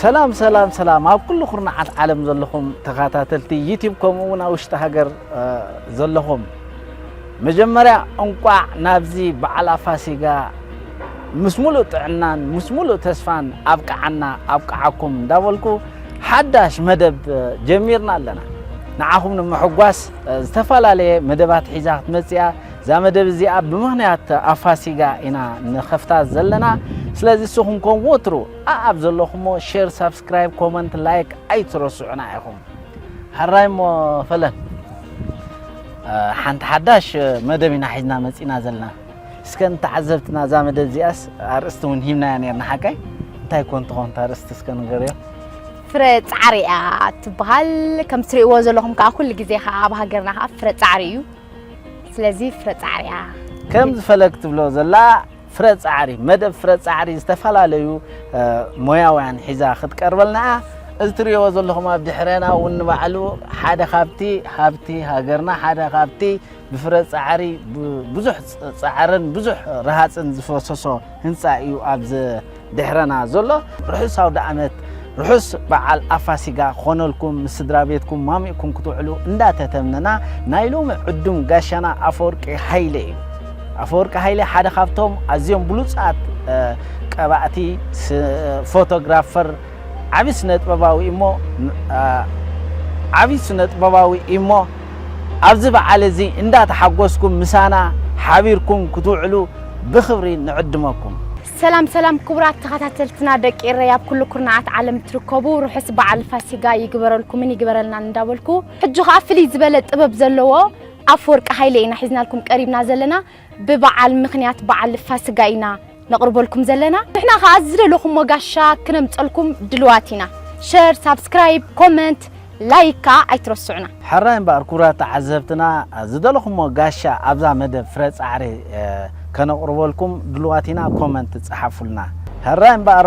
ሰላም ሰላም ሰላም፣ ኣብ ኩሉ ኩርናዓት ዓለም ዘለኹም ተኸታተልቲ ዩቲዩብ፣ ከምኡ እውን ኣብ ውሽጢ ሃገር፣ እ፣ ዘለኹም፣ መጀመርያ እንቋዕ ናብዚ በዓል ኣፋሲጋ ምስ ሙሉእ ጥዕናን ምስ ሙሉእ ተስፋን ኣብቅዓና ኣብቅዓኩም እንዳበልኩ፣ ሓዳሽ መደብ ጀሚርና ኣለና። ንዓኹም ንምሕጓስ ዝተፈላለየ መደባት ሒዛ ክትመጽእ እያ። እዛ መደብ እዚኣ ብምኽንያት ኣፋሲጋ ኢና ንኸፍታ ዘለና። ስለዚ ንስኹም ከም ወትሩ ኣኣብ ዘለኹሞ ሼር፣ ሳብስክራይብ፣ ኮመንት፣ ላይክ ኣይትረስዑና ኢኹም። ሕራይ እሞ ፈለን፣ እ፣ ሓንቲ ሓዳሽ መደብ ኢና ሒዝና መጺና ዘለና። እስከ ንተዓዘብትና እዛ መደብ እዚኣስ ኣርእስቲ እውን ሂብናያ ነርና ሓቀይ? እንታይ ኮን ትኾን እታ ኣርእስቲ እስከ ንገርዮ። ፍረ ጻዕሪ እያ ትበሃል። ከም ትርእይዎ ዘለኹም ከኣ ኩሉ ግዜ ከኣ ኣብ ሃገርና ከኣ ፍረ ጻዕሪ እዩ። ስለዚ ፍረ ጻዕሪ እያ። ከም ዝፈለግ ትብሎ ዘላ ፍረ ጻዕሪ፣ መደብ ፍረ ጻዕሪ ዝተፈላለዩ፣ እ፣ ሞያውያን ሒዛ ክትቀርበልና እያ። እዚ ትርእይዎ ዘለኹም ኣብ ድሕረና እውን ንባዕሉ ሓደ ካብቲ ሃብቲ ሃገርና፣ ሓደ ካብቲ ብፍረ ጻዕሪ ብ-፣ ብዙሕ ጸ-፣ ጻዕርን ብዙሕ ረሃጽን ዝፈሰሶ ህንጻ እዩ ኣብዚ ድሕረና ዘሎ። ርሑስ ኣውደ ዓመት፣ ርሑስ በዓል ኣፋሲጋ ክኾነልኩም፣ ምስ ስድራ ቤትኩም ማሚእኩም ክትውዕሉ እንዳተተምነና፣ ናይ ሎሚ ዕዱም ጋሻና ኣፈወርቂ ሃይለ እዩ። ኣፈወርቂ ሃይለ ሓደ ካብቶም ኣዝዮም ብሉጻት፣ እ፣ ቀባእቲ፣ ስ-፣ ፎቶግራፈር፣ ዓቢ ስነ ጥበባዊ እሞ፣ እ፣ ዓቢ ስነ ጥበባዊ እሞ፣ ኣብዚ በዓል እዚ እንዳተሓጎስኩም ምሳና ሓቢርኩም ክትውዕሉ ብኽብሪ ንዕድመኩም። ሰላም ሰላም ክቡራት ተኸታተልትና ደቂ ኤረይ ኣብ ኩሉ ኩርናዓት ዓለም ትርከቡ፣ ርሑስ በዓል ፋሲጋ ይግበረልኩምን ይግበረልናን እንዳበልኩ፣ ሕጂ ኸኣ ፍልይ ዝበለ ጥበብ ዘለዎ ኣፈወርቂ ሃይለ ኢና ሒዝናልኩም ቀሪብና ዘለና። ብበዓል ምኽንያት በዓል ፋሲጋ ኢና ነቕርበልኩም ዘለና። ንሕና ኸኣ ዝደለኹሞ ጋሻ ክነምጸልኩም ድልዋት ኢና። ሸር፣ ሳብስክራይብ፣ ኮመንት፣ ላይክ ከኣ ኣይትረስዑና። ሕራይ እምበኣር ክቡራት ተዓዘብትና፣ ዝደለኹሞ ጋሻ ኣብዛ መደብ ፍረ ጻዕሪ፣ እ፣ ከነቕርበልኩም ድልዋት ኢና። ኮመንት ጸሓፉልና። ሕራይ እምበኣር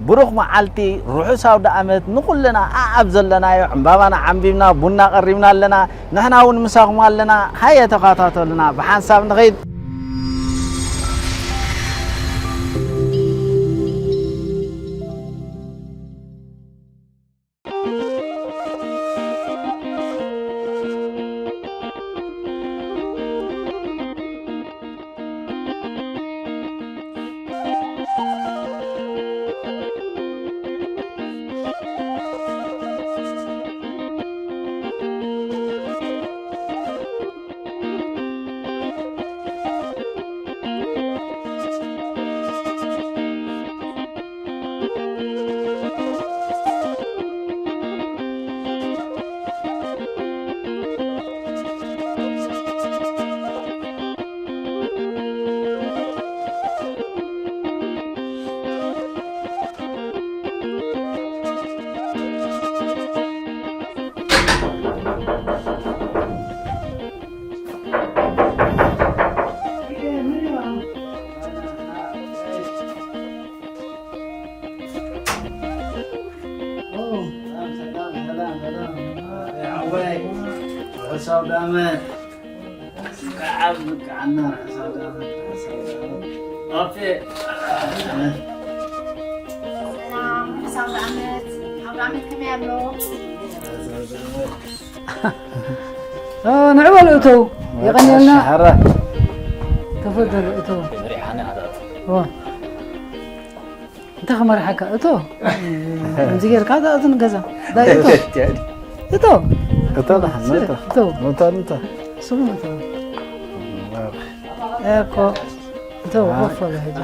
ብሩኽ መዓልቲ፣ ርሑስ ኣውደ ዓመት ንኹልና። ኣኣብ ዘለናዮ ዕምባባና ዓምቢብና፣ ቡና ቀሪብና ኣለና። ንሕና እውን ምሳኹም ኣለና። ሃየ ተኸታተሉና፣ ብሓንሳብ ንኸይድ። ሰላም፣ ኣቤ ሓወይ፣ ርሑስ ኣውደ ዓመት። እንኳዕ ብቃዓና፣ ርሑስ ኣውደ ዓመት፣ ርሑስ ኣውደ ዓመት። ኣቤ፣ ሰላም፣ ርሑስ ኣውደ ዓመት። ኣውደ ዓመት ከመይ ኣሎ? ርሑስ ኣውደ ዓመት። ኦ፣ ንዕበሉ እተው። የቐንየልና። ሸሓራ። ተፈደሉ እተው። ኦ። እንታይ ከመርሓካ? እቶ፣ ከምዚ ጌርካ እዛ፣ እቶ ንገዛ። ዳይ እቶ። እቶ። እቶ ደሓን፣ እቶ። እቶ። እቶ፣ እቶ። ስሙ እቶ። እኮ። እቶ፣ ኮፍ በል ሕጂ።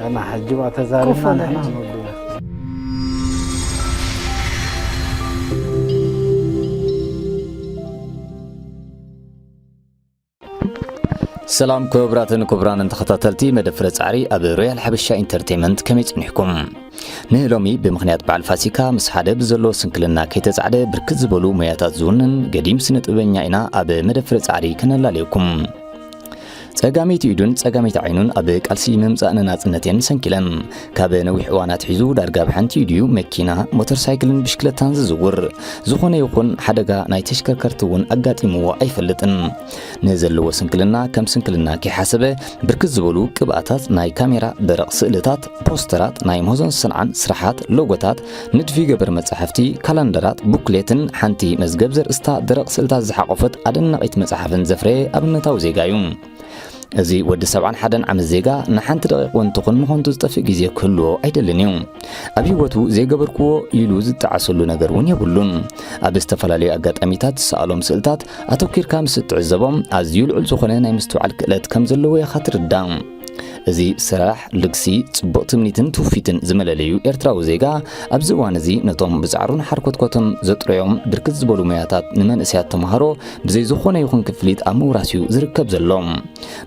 ኣና ሕጂ ብኣ ተዛሪብና ኮፍ በል ንሕና ሕጂ። ክንወድእ ኢና። ሰላም ክቡራትን ክቡራንን ተኸታተልቲ መደብ ፍረ ጻዕሪ ኣብ ሮያል ሓበሻ ኢንተርቴይመንት፣ ከመይ ጸኒሕኩም? ንሎሚ ብምኽንያት በዓል ፋሲካ ምስ ሓደ ብዘለዎ ስንክልና ከይተጻዕደ ብርክት ዝበሉ ሞያታት ዝውንን ገዲም ስነ ጥበበኛ ኢና ኣብ መደብ ፍረ ጻዕሪ ከነላልየኩም። ጸጋመይቲ ኢዱን ጸጋመይቲ ዓይኑን ኣብ ቃልሲ ምምጻእ ንናጽነት እየን ሰንኪለን። ካብ ነዊሕ እዋን ኣትሒዙ ዳርጋ ብሓንቲ ኢዱ መኪና፣ ሞተር ሳይክልን ብሽክለታን ዝዝውር። ዝኾነ ይኹን ሓደጋ ናይ ተሽከርከርቲ እውን ኣጋጢምዎ ኣይፈልጥን። ንዘለዎ ስንክልና ከም ስንክልና ከይሓሰበ፣ ብርክት ዝበሉ ቅብኣታት ናይ ካሜራ፣ ደረቕ ስእልታት፣ ፖስተራት፣ ናይ ምህዞን ሰንዓን ስራሓት፣ ሎጎታት፣ ንድፊ ገበር መጻሕፍቲ፣ ካላንደራት፣ ቡክሌትን ሓንቲ መዝገብ ዘርእስታ ደረቕ ስእልታት ዝሓቖፈት ኣደናቒት መጽሓፍን ዘፍረየ ኣብነታዊ ዜጋ እዩ። እዚ ወዲ ሰብዓን ሓደን ዓመት ዜጋ ንሓንቲ ደቂቕ እውን ትኹን ንኸንቱ ዝጠፍእ ግዜ ክህልዎ ኣይደልን እዩ። ኣብ ህይወቱ ዘይገበርክዎ ኢሉ ዝጠዓሰሉ ነገር እውን የብሉን። ኣብ ዝተፈላለዩ ኣጋጣሚታት ዝሰኣሎም ስእልታት ኣተኲርካ ምስ እትዕዘቦም፣ ኣዝዩ ልዑል ዝኾነ ናይ ምስትውዓል ክእለት ከም ዘለዎ ኢኻ ትርዳእ። እዚ ስራሕ፣ ልግሲ፣ ጽቡቕ ትምኒትን ትውፊትን ዝመለለዩ ኤርትራዊ ዜጋ፣ ኣብዚ እዋን እዚ ነቶም ብጻዕሩን ሓርኮትኮትን ዘጥረዮም ብርክት ዝበሉ ሞያታት ንመንእሰያት ተምሃሮ ብዘይ ዝኾነ ይኹን ክፍሊት ኣብ ምውራስ እዩ ዝርከብ ዘሎ።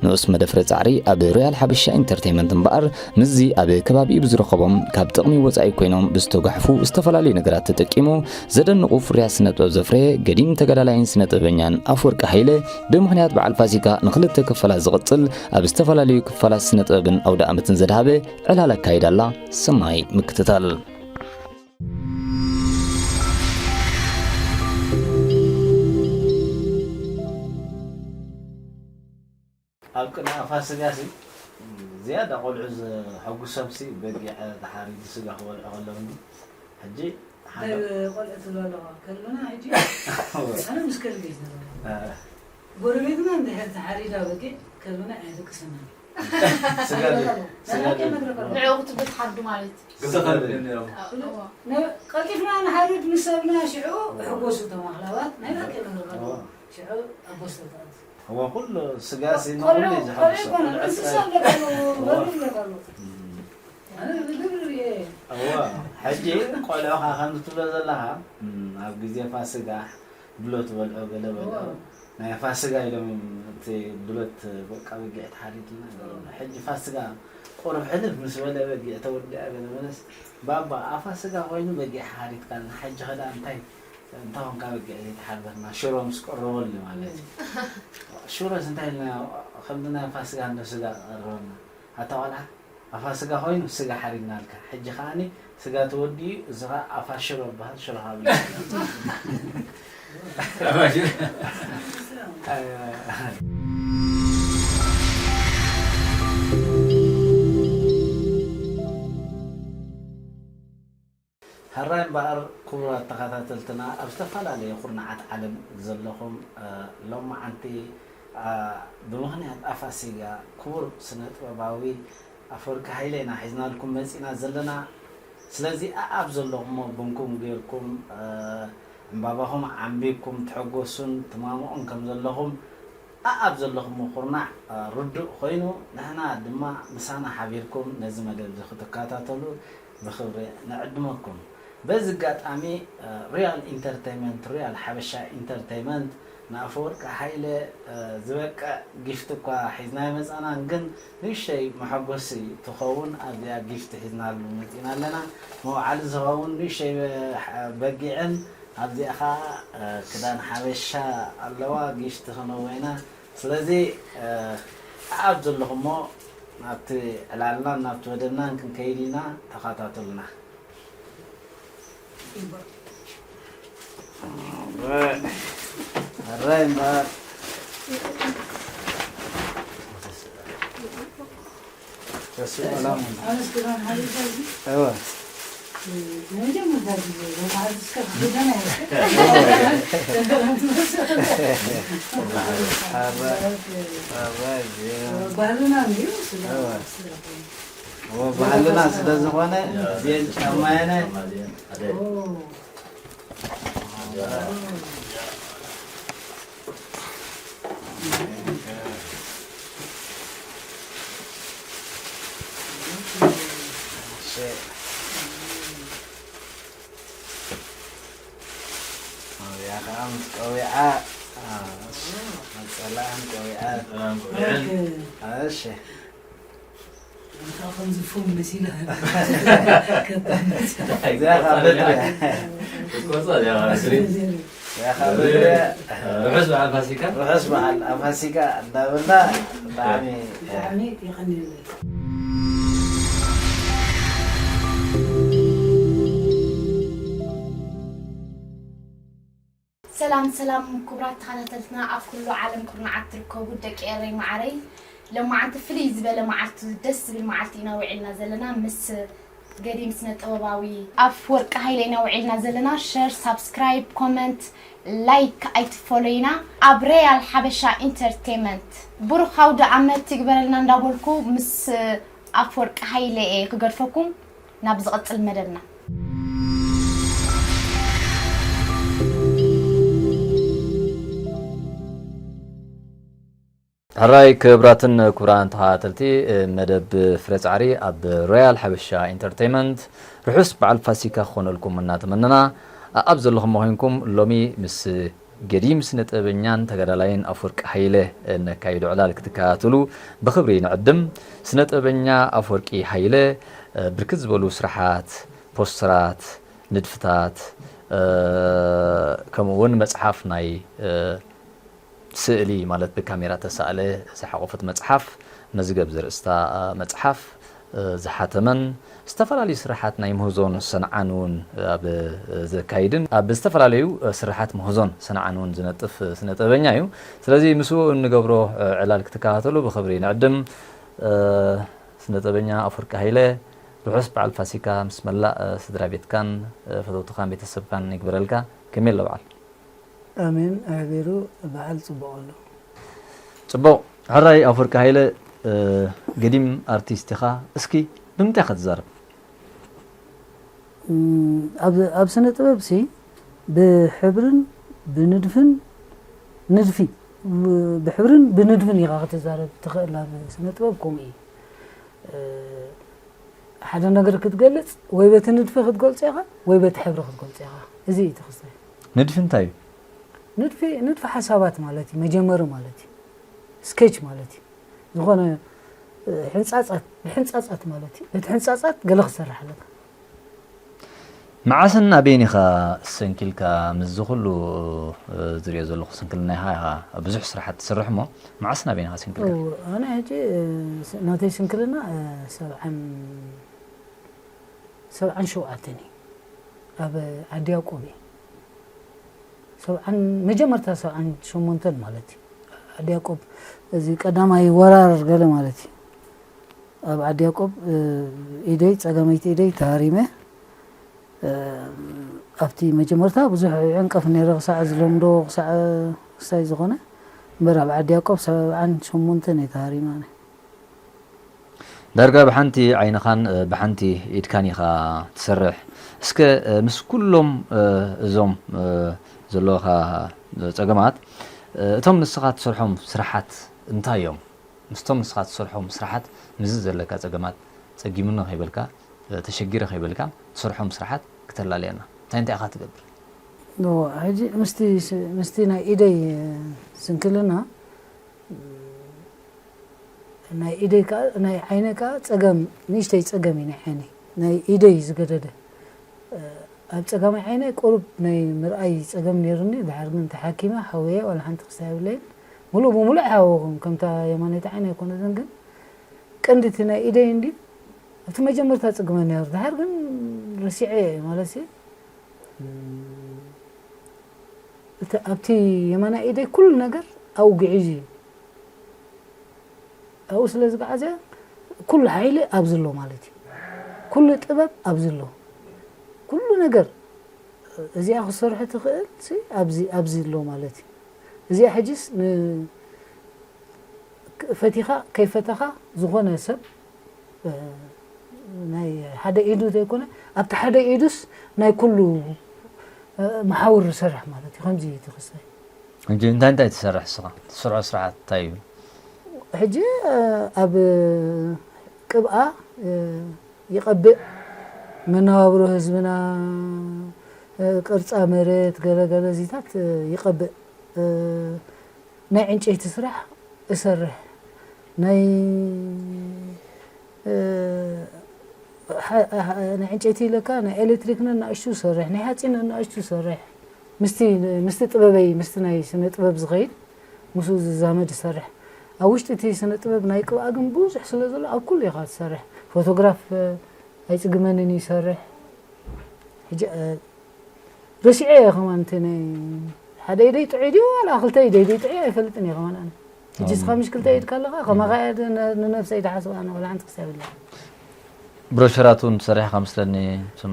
ንኡስ መደፍረ ጻዕሪ ኣብ ሮያል ሓበሻ ኢንተርቴይመንት እምበኣር፣ ምስዚ ኣብ ከባቢኡ ብዝረኸቦም ካብ ጥቕሚ ወጻኢ ኮይኖም ብዝተጓሕፉ ዝተፈላለዩ ነገራት ተጠቂሙ ዘደንቑ ፍርያት ስነ ጥበብ ዘፍረየ ገዲም ተጋዳላይን ስነ ጥበበኛን ኣፈወርቂ ሃይለ፣ ብምኽንያት በዓል ፋሲካ ንኽልተ ክፋላት ዝቕጽል ኣብ ዝተፈላለዩ ክፋላት ስነ ጥበብን ኣውደ ኣመትን ዘድሃበ ዕላል ኣካይዳ ኣላ። ሰናይ ምክትታል። ኣብ ቅድሚ ፋሲካ ሲ ዝያዳ ቆልዑ ዘሐጉሶም ሲ በጊዕ ተሓሪዱ ስጋ ክበልዑ ከለዉ እንዲ። ሕጂ ሓደ ቆልዑ ትብሎ ኣለዋ። ከልብና ሕጂ ኣነ ምስ ከልቢ እዩ ዝነበረ። እ። ጎረቤትና እንድሕር ተሓሪዳ በጊዕ ከልብና ኣየደቅሰናን። ስጋ ዶ-፣ ስጋ ዶ-፣ ንዕኡ ክትብል ትሓርዱ ማለት። ክልተ ከልቢ ድዮም ነይሮም? እዋ። ነ-፣ ቀልጢፍና ንሓርድ ምስ ሰብና ሽዑ እዋ። ሕጎሱ እቶም ኣኽላባት ናይ ብሓቂ እዋ። ክነግረካ ኣለዎ። እዋ። ሽዑ ኣጎስቶ ተቐጽ። እዋ፣ ኩሉ ስጋ ሲ ቆልዑ፣ ንኹሉ እዩ ቆልዑ ዝሓጉሶ። ይኮኑ፣ ቆልዑ እንስሳ ኣለካ ኣለዎ፣ እዋ። በሉ ኣለካ ኣለዎ። እም። ኣነ ብግብሪ እየ። እዋ፣ ሕጂ ቆልዑኻ ከምዚ ትብሎ ዘለኻ፣ እም፣ ኣብ ግዜ ፋስጋ ድሎ ትበልዖ ገለ በልዖ። እዋ። ናይ ፋስጋ ኢሎም እቲ ድሎት በቃ በጊዕ ተሓሪድልና ገለ። ሕጂ ፋስጋ ቁሩብ ሕልፍ ምስ በለ በጊዕ ተወዲኣ ገለ መለስ፣ ባባ፣ ኣብ ፋስጋ ኮይኑ በጊዕ ሓሪድካልና፣ ሕጂ ኸ ደኣ እንታይ እንታይ ኮንካ በጊዕ ዘይተሓርደትና? ሽሮ ምስ ቀረበሉ ማለት እዩ። ሽሮስ እንታይ ኢልና፣ ከምዚ ናይ ፋስጋ እንዶ ስጋ ቀረበልና። ኣታ ቆልዓ፣ ኣብ ፋስጋ ኮይኑ ስጋ ሓሪድናልካ። ሕጂ ከኣኒ ስጋ ተወዲኡ፣ እዚ ኸኣ ኣፋ ሽሮ ይበሃል፣ ሽሮ ሃብና። ሕራይ እምበኣር፣ ክቡራት ተኸታተልትና፣ ኣብ ዝተፈላለየ ኩርናዓት ዓለም ዘለኹም፣ እ፣ ሎማዓንቲ፣ እ፣ ብምኽንያት ኣፋሲጋ ክቡር ስነ ጥበባዊ ኣፈወርቂ ሃይለ ኢና ሒዝናልኩም መጺና ዘለና። ስለዚ ኣኣብ ዘለኹሞ ቡንኩም ጌርኩም፣ እ፣ ዕምባባኹም ዓምቢብኩም ትሕጎሱን ትማምቑን ከም ዘለኹም ኣኣብ ዘለኹሞ ኩርናዕ፣ እ፣ ርዱእ ኮይኑ፣ ንሕና ድማ ምሳና ሓቢርኩም ነዚ መደብ እዚ ክትከታተሉ ብኽብሪ ንዕድመኩም። በዚ ኣጋጣሚ፣ እ፣ ሪያል ኢንተርተይመንት፣ ሪያል ሓበሻ ኢንተርተይመንት ንኣፈወርቂ ሃይለ፣ እ፣ ዝበቅዕ ጊፍት እኳ ሒዝና ኣይመጻናን፣ ግን ንእሽተይ መሐጎሲ ትኸውን ኣብዚኣ ጊፍት ሒዝናሉ መጺና ኣለና። መውዓሊ ዝኸውን ንእሽተይ በ-፣ በጊዕን ኣብዚኣ ኸኣ፣ እ፣ ክዳን ሓበሻ ኣለዋ፣ ጊፍት ክንህቦ ኢና። ስለዚ፣ እ፣ ኣብ ዘለኹሞ ናብቲ ዕላልናን ናብቲ ወደብናን ክንከይድ ኢና፣ ተኸታተሉና። ኣራይ እምበኣር። ተስኡ ሰላም። እወ። ኣራይ፣ ኣራይ፣ እወ። እወ፣ ባህልና ስለ ዝኾነ፣ እዚኤን ጫማየነ። እዚኣ ከዓ ምስ ቆቢዓ፣ አ፣ እሺ፣ ነፀላኣን ቆቢዓን። ኦኬ። እሺ። ከምዚ ፉም መሲላ። እዚኣ ከዓ በድሪ እያ። ቆርፃ እዚኣ ማለት እዩ። እዚኣ ከዓ በድሪ እያ። ርሑስ በዓል ፋሲካ። ርሑስ በዓል ፋሲካ እንዳበልና ብጣዕሚ ብጣዕሚ የቐንየለይ። ሰላም ሰላም ክቡራት ተኸታተልትና ኣብ ኩሉ ዓለም ኩርናዓት ትርከቡ ደቂ ኤረይ ማዓረይ፣ ለማዓንቲ ፍልይ ዝበለ መዓልቲ፣ ደስ ዝብል መዓልቲ ኢና ውዒልና ዘለና። ምስ ገዲም ስነ ጥበባዊ ኣፍወርቂ ሃይለ ኢና ውዒልና ዘለና። ሸር፣ ሳብስክራይብ፣ ኮመንት፣ ላይክ ኣይትፈለዩና። ኣብ ሪያል ሓበሻ ኢንተርቴመንት ብሩኽ ኣውደ ኣመት ይግበረልና እንዳበልኩ ምስ ኣፍወርቂ ሃይለ እየ ክገድፈኩም። ናብ ዝቕጽል መደብና። ሕራይ ክብራትን ክብራን ተኸታተልቲ መደብ ፍረ ጻዕሪ ኣብ ሮያል ሓበሻ ኢንተርቴይመንት ርሑስ በዓል ፋሲካ ክኾነልኩም እናተመነና፣ ኣብ ዘለኹም ኮይንኩም ሎሚ ምስ ገዲም ስነ ጥበበኛን ተጋዳላይን ኣፍወርቂ ሃይለ ነካይዶ ዕላል ክትከታተሉ ብኽብሪ ንዕድም። ስነ ጥበበኛ ኣፍወርቂ ሃይለ ብርክት ዝበሉ ስራሓት፣ ፖስተራት፣ ንድፍታት፣ ከምኡ እውን መጽሓፍ ናይ ስእሊ ማለት ብካሜራ ተሳእለ ዝሓቖፈት መጽሓፍ፣ መዝገብ ዘርእስታ መጽሓፍ ዝሓተመን ዝተፈላለዩ ስራሓት ናይ ምህዞን ሰንዓን እውን ኣብ ዘካይድን ኣብ ዝተፈላለዩ ስራሓት ምህዞን ሰንዓን እውን ዝነጥፍ ስነ ጥበበኛ እዩ። ስለዚ ምስኡ እንገብሮ ዕላል ክትከታተሉ ብኽብሪ ንዕድም። ስነ ጥበበኛ ኣፍወርቂ ሃይለ ርሑስ በዓል ፋሲካ ምስ መላእ ስድራ ቤትካን ፈተውትኻን ቤተሰብካን ይግበረልካ። ከመይ ኣሎ በዓል? ኣሜን። ኣሕቢሩ በዓል ጽቡቕ ኣሎ። ጽቡቕ። ሕራይ ኣፍወርቂ ሃይለ፣ እ፣ ገዲም ኣርቲስት ኢኻ። እስኪ ብምንታይ ኢኻ ትዛረብ? እም፣ ኣብ፣ ኣብ ስነ ጥበብ ሲ ብሕብርን ብንድፍን፣ ንድፊ፣ ብ-፣ ብሕብርን ብንድፍን ኢኻ ክትዛረብ ትኽእል። ኣብ ስነ ጥበብ ከምኡ እዩ። እ፣ ሓደ ነገር ክትገልጽ ወይ በቲ ንድፊ ክትገልጾ ኢኻ ወይ በቲ ሕብሪ ክትገልጾ ኢኻ። እዚ እዩ እቲ ክስታይ። ንድፊ እንታይ እዩ? ንድፊ፣ ንድፊ ሓሳባት ማለት እዩ፣ መጀመሪ ማለት እዩ፣ ስኬች ማለት እዩ። ዝኾነ፣ እ፣ ሕንጻጻት፣ ብሕንጻጻት ማለት እዩ። በቲ ሕንጻጻት ገለ ክትሰርሕ ኣለካ። መዓስን ኣበይን ኢኻ ሰንኪልካ? ምስዚ ኩሉ፣ እ፣ ዝሪኦ ዘለኹ ስንክልናኻ ኢኻ ብዙሕ ስራሓት ትሰርሕ እሞ፣ መዓስን ኣበይን ኢኻ ሰንኪልካ? እው፣ ኣነ ሕጂ፣ እ፣ ስ-፣ ናተይ ስንክልና፣ እ፣ ሰብዓን፣ ሰብዓን ሸውዓተን እዩ። ኣብ ዓዲ ያዕቆብ እዩ። ሰብዓን፣ መጀመርታ ሰብዓን ሸሞንተን ማለት እዩ። ዓዲ ያዕቆብ፣ እዚ ቀዳማይ ወራር ገለ ማለት እዩ። ኣብ ዓዲ ያዕቆብ፣ እ፣ ኢደይ፣ ጸጋመይቲ ኢደይ ተሃሪመ። እ፣ ኣብቲ መጀመርታ ብዙሕ ይዕንቀፍ ነይረ፣ ክሳዕ ዝለምዶ፣ ክሳዕ፣ ክሳይ ዝኾነ። እምበር ኣብ ዓዲ ያዕቆብ ሰብዓን ሸሞንተን እየ ተሃሪመ ኣነ። ዳርጋ ብሓንቲ ዓይንኻን፣ እ፣ ብሓንቲ ኢድካን ኢኻ ትሰርሕ። እስከ፣ እ፣ ምስ ኩሎም፣ እ፣ እዞም፣ እ፣ ዘለውኻ ጸገማት፣ እ፣ እቶም ንስኻ ትሰርሖም ስራሓት እንታይ እዮም? ምስቶም ንስኻ ትሰርሖም ስራሓት፣ ምስዚ ዘለካ ጸገማት፣ ጸጊሙኒ ከይበልካ፣ እ፣ ተሸጊረ ከይበልካ፣ ትሰርሖም ስራሓት ክተላልየና። እንታይ እንታይ ኢኻ ትገብር? ኖ፣ ሕጂ ምስቲ ስ-፣ ምስቲ ናይ ኢደይ፣ እ፣ ስንክልና፣ ናይ ኢደይ ከኣ፣ ናይ ዓይነይ ከኣ ጸገም፣ ንእሽተይ ጸገም እዩ ናይ ዓይነይ። ናይ ኢደይ ዝገደደ። ኣብ ጸጋማይ ዓይነይ ቁሩብ ናይ ምርኣይ ጸገም ነይሩኒ። ድሓር ግን ተሓኪመ፣ ሓውየ ዋላ ሓንቲ ክስታይ የብለይን። ምሉእ ብምሉእ ኣይሓወኹን፣ ከምታ የማነይቲ ዓይነይ ኣይኮነትን፣ ግን ቀንዲ እቲ ናይ ኢደይ እንድዩ ኣብቲ መጀመርታ ጽግመ ነይሩ። ድሓር ግን ረሲዐዮ እየ፣ ማለትሲ፣ እም፣ ኣብቲ የማናይ ኢደይ ኩሉ ነገር ኣብኡ ግዒዙ እዩ። ኣብኡ ስለ ዝገዓዘ ኩሉ ሓይሊ ኣብዚ ኣሎ ማለት እዩ። ኩሉ ጥበብ ኣብዚ ኣሎ። ኩሉ ነገር እዚኣ ክሰርሖ ትኽእል ሲ ኣብዚ ኣብዚ ኣሎ ማለት እዩ። እዚኣ ሕጅስ ን- ፈቲኻ ከይፈተኻ ዝኾነ ሰብ ናይ ሓደ ኢዱ ዘይኮነ ኣብቲ ሓደ ኢዱስ ናይ ኩሉ መሓውር ዝሰርሕ ማለት እዩ። ከምዚ እዩ እቲ ክስታይ። እንጂ እንታይ እንታይ ትሰርሕ እስኻ? ትሰርሖ ስራሓት እንታይ እዩ? ሕጂ ኣብ ቅብኣ ይቐብእ፣ መነባብሮ ህዝብና፣ ቅርፃ መሬት፣ ገለገለ እዚታት ይቐብእ። ናይ ዕንጨይቲ ስራሕ እሰርሕ፣ ናይ ናይ ዕንጨይቲ ኢለካ ናይ ኤሌክትሪክ ነናእሽቱ እሰርሕ፣ ናይ ሓፂን ነናእሽቱ እሰርሕ። ምስቲ ምስቲ ጥበበይ ምስቲ ናይ ስነ ጥበብ ዝኸይድ ምስኡ ዝዛመድ እሰርሕ። ኣብ ውሽጢ እቲ ስነ ጥበብ ናይ ቅብኣ ግን ብዙሕ ስለ ዘሎ ኣብ ኩሉ ኢኻ ትሰርሕ። ፎቶግራፍ ኣይፅግመንን ይሰርሕ። ሕጂ ረሲዐ እየ ከማን እቲ ናይ ሓደ ኢደይ ጥዑይ ድዩ ዋላ ክልተ ኢደይ ድዩ ጥዑይ ኣይፈልጥን እየ ከማን ኣነ። ሕጂ እስኻ ምሽ ክልተ ኢድካ ኣለኻ ከማኻ እየ ንነብሰይ ድሓስብ ኣነ ዋላ ሓንቲ ክሳብ የብለይ። ብሮሸራት እውን ትሰርሕ ኢኻ መስለኒ።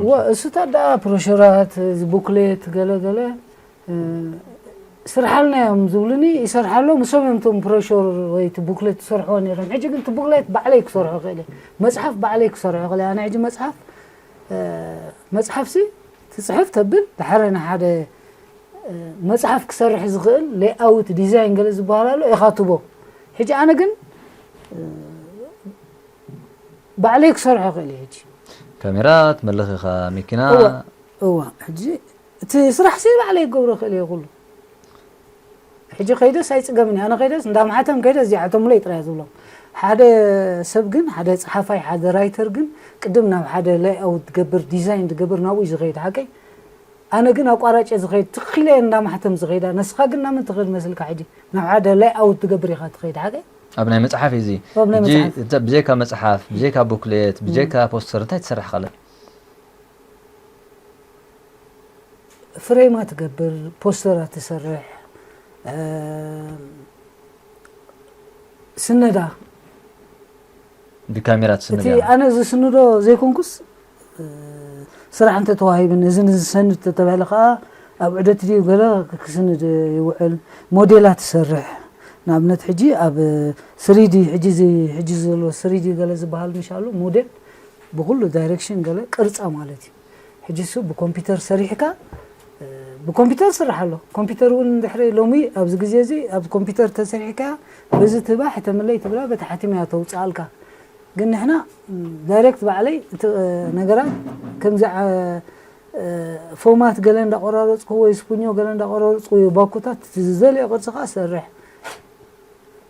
እወ እሱታት ደኣ ብሮሸራት፣ ቦክሌት፣ ገለ ገለ ስርሓልና እዮም ዝብሉኒ፣ ይሰርሓለዉ። ምሶም እዮም እቶም ብሮሸር ወይ እቲ ቡክሌት ዝሰርሕዎ ነይሮም። ሕጂ ግን እቲ ቡክሌት ባዕለይ ክሰርሖ ክእል እየ። መፅሓፍ ባዕለይ ክሰርሖ ክእል እየ። ኣነ ሕጂ መፅሓፍ መፅሓፍሲ ትፅሕፍ ተብል ድሓረ ንሓደ መፅሓፍ ክሰርሕ ዝኽእል ሌይኣውት ዲዛይን ገለ ዝበሃል ኣሎ ኢኻ ትቦ። ሕጂ ኣነ ግን ባዕለይ ክሰርሖ ክእል እየ። ሕጂ ካሜራ ትመልኽ ኢኻ፣ መኪና እዋ እዋ ሕጂ እቲ ስራሕ ሲ ባዕለይ ክገብሮ ክእል እየ ኩሉ። ሕጂ ከይደስ ኣይፅገምን እዩ። ኣነ ከይደስ እንዳ ማሕተም ከይደስ እዚኣ ሕተሙለይ ጥራይ ዝብሎም። ሓደ ሰብ ግን ሓደ ፀሓፋይ ሓደ ራይተር ግን ቅድም ናብ ሓደ ላይኣውት ትገብር ዲዛይን ትገብር ናብኡ እዩ ዝኸይድ ሓቀይ። ኣነ ግን ኣቋራጭ እየ ዝኸይድ ትኽኢለ እየ እንዳ ማሕተም ዝኸይዳ። ንስኻ ግን ናመን ትኸይድ መስልካ ሕጂ ናብ ሓደ ላይኣውት ትገብር ኢኻ ትኸይድ ሓቀይ። ኣብ ናይ መፅሓፍ እዩ እዚ ኣብ ናይ ሕጂ መፅሓፍ። እንተ- ብዘይካ መፅሓፍ ብዘይካ ቡክሌት ብዘይካ ፖስተር እንታይ ትሰርሕ ካልእ? ፍሬማ ትገብር፣ ፖስተራ ትሰርሕ፣ ስነዳ ብካሜራ ትስነድ እቲ ኣነ ዝስንዶ ዘይኮንኩስ ስራሕ እንተተዋሂብን እዚ ዝሰንድ ተተባህለ ከዓ ኣብ ዑደት ድዩ ገለ ክስንድ ይውዕል። ሞዴላ ትሰርሕ ንኣብነት ሕጂ ኣብ ስሪዲ ሕጂ እዚ ሕጂ ዘሎ ስሪዲ ገለ ዝበሃል ምሽ ኣሎ ሞዴል ብኩሉ ዳይሬክሽን ገለ ቅርፃ ማለት እዩ። ሕጂ እሱ ብኮምፒውተር ሰሪሕካ ብኮምፒውተር ስራሕ ኣሎ። ኮምፒውተር እውን ድሕሪ ሎሚ ኣብዚ ግዜ እዚ ኣብ ኮምፒውተር ተሰሪሕካ በዚ ትባ ሕተምለይ ትብላ በቲ ሓቲም እያ ተውፅኣልካ። ግን ንሕና ዳይሬክት ባዕለይ እቲ ነገራት ከምዚ ፎማት ገለ እንዳቆራረፅኩ ወይ ስፑኞ ገለ እንዳቆራረፅኩ እዩ ባኮታት ዝደልዮ ቅርፂ ከዓ ሰርሕ።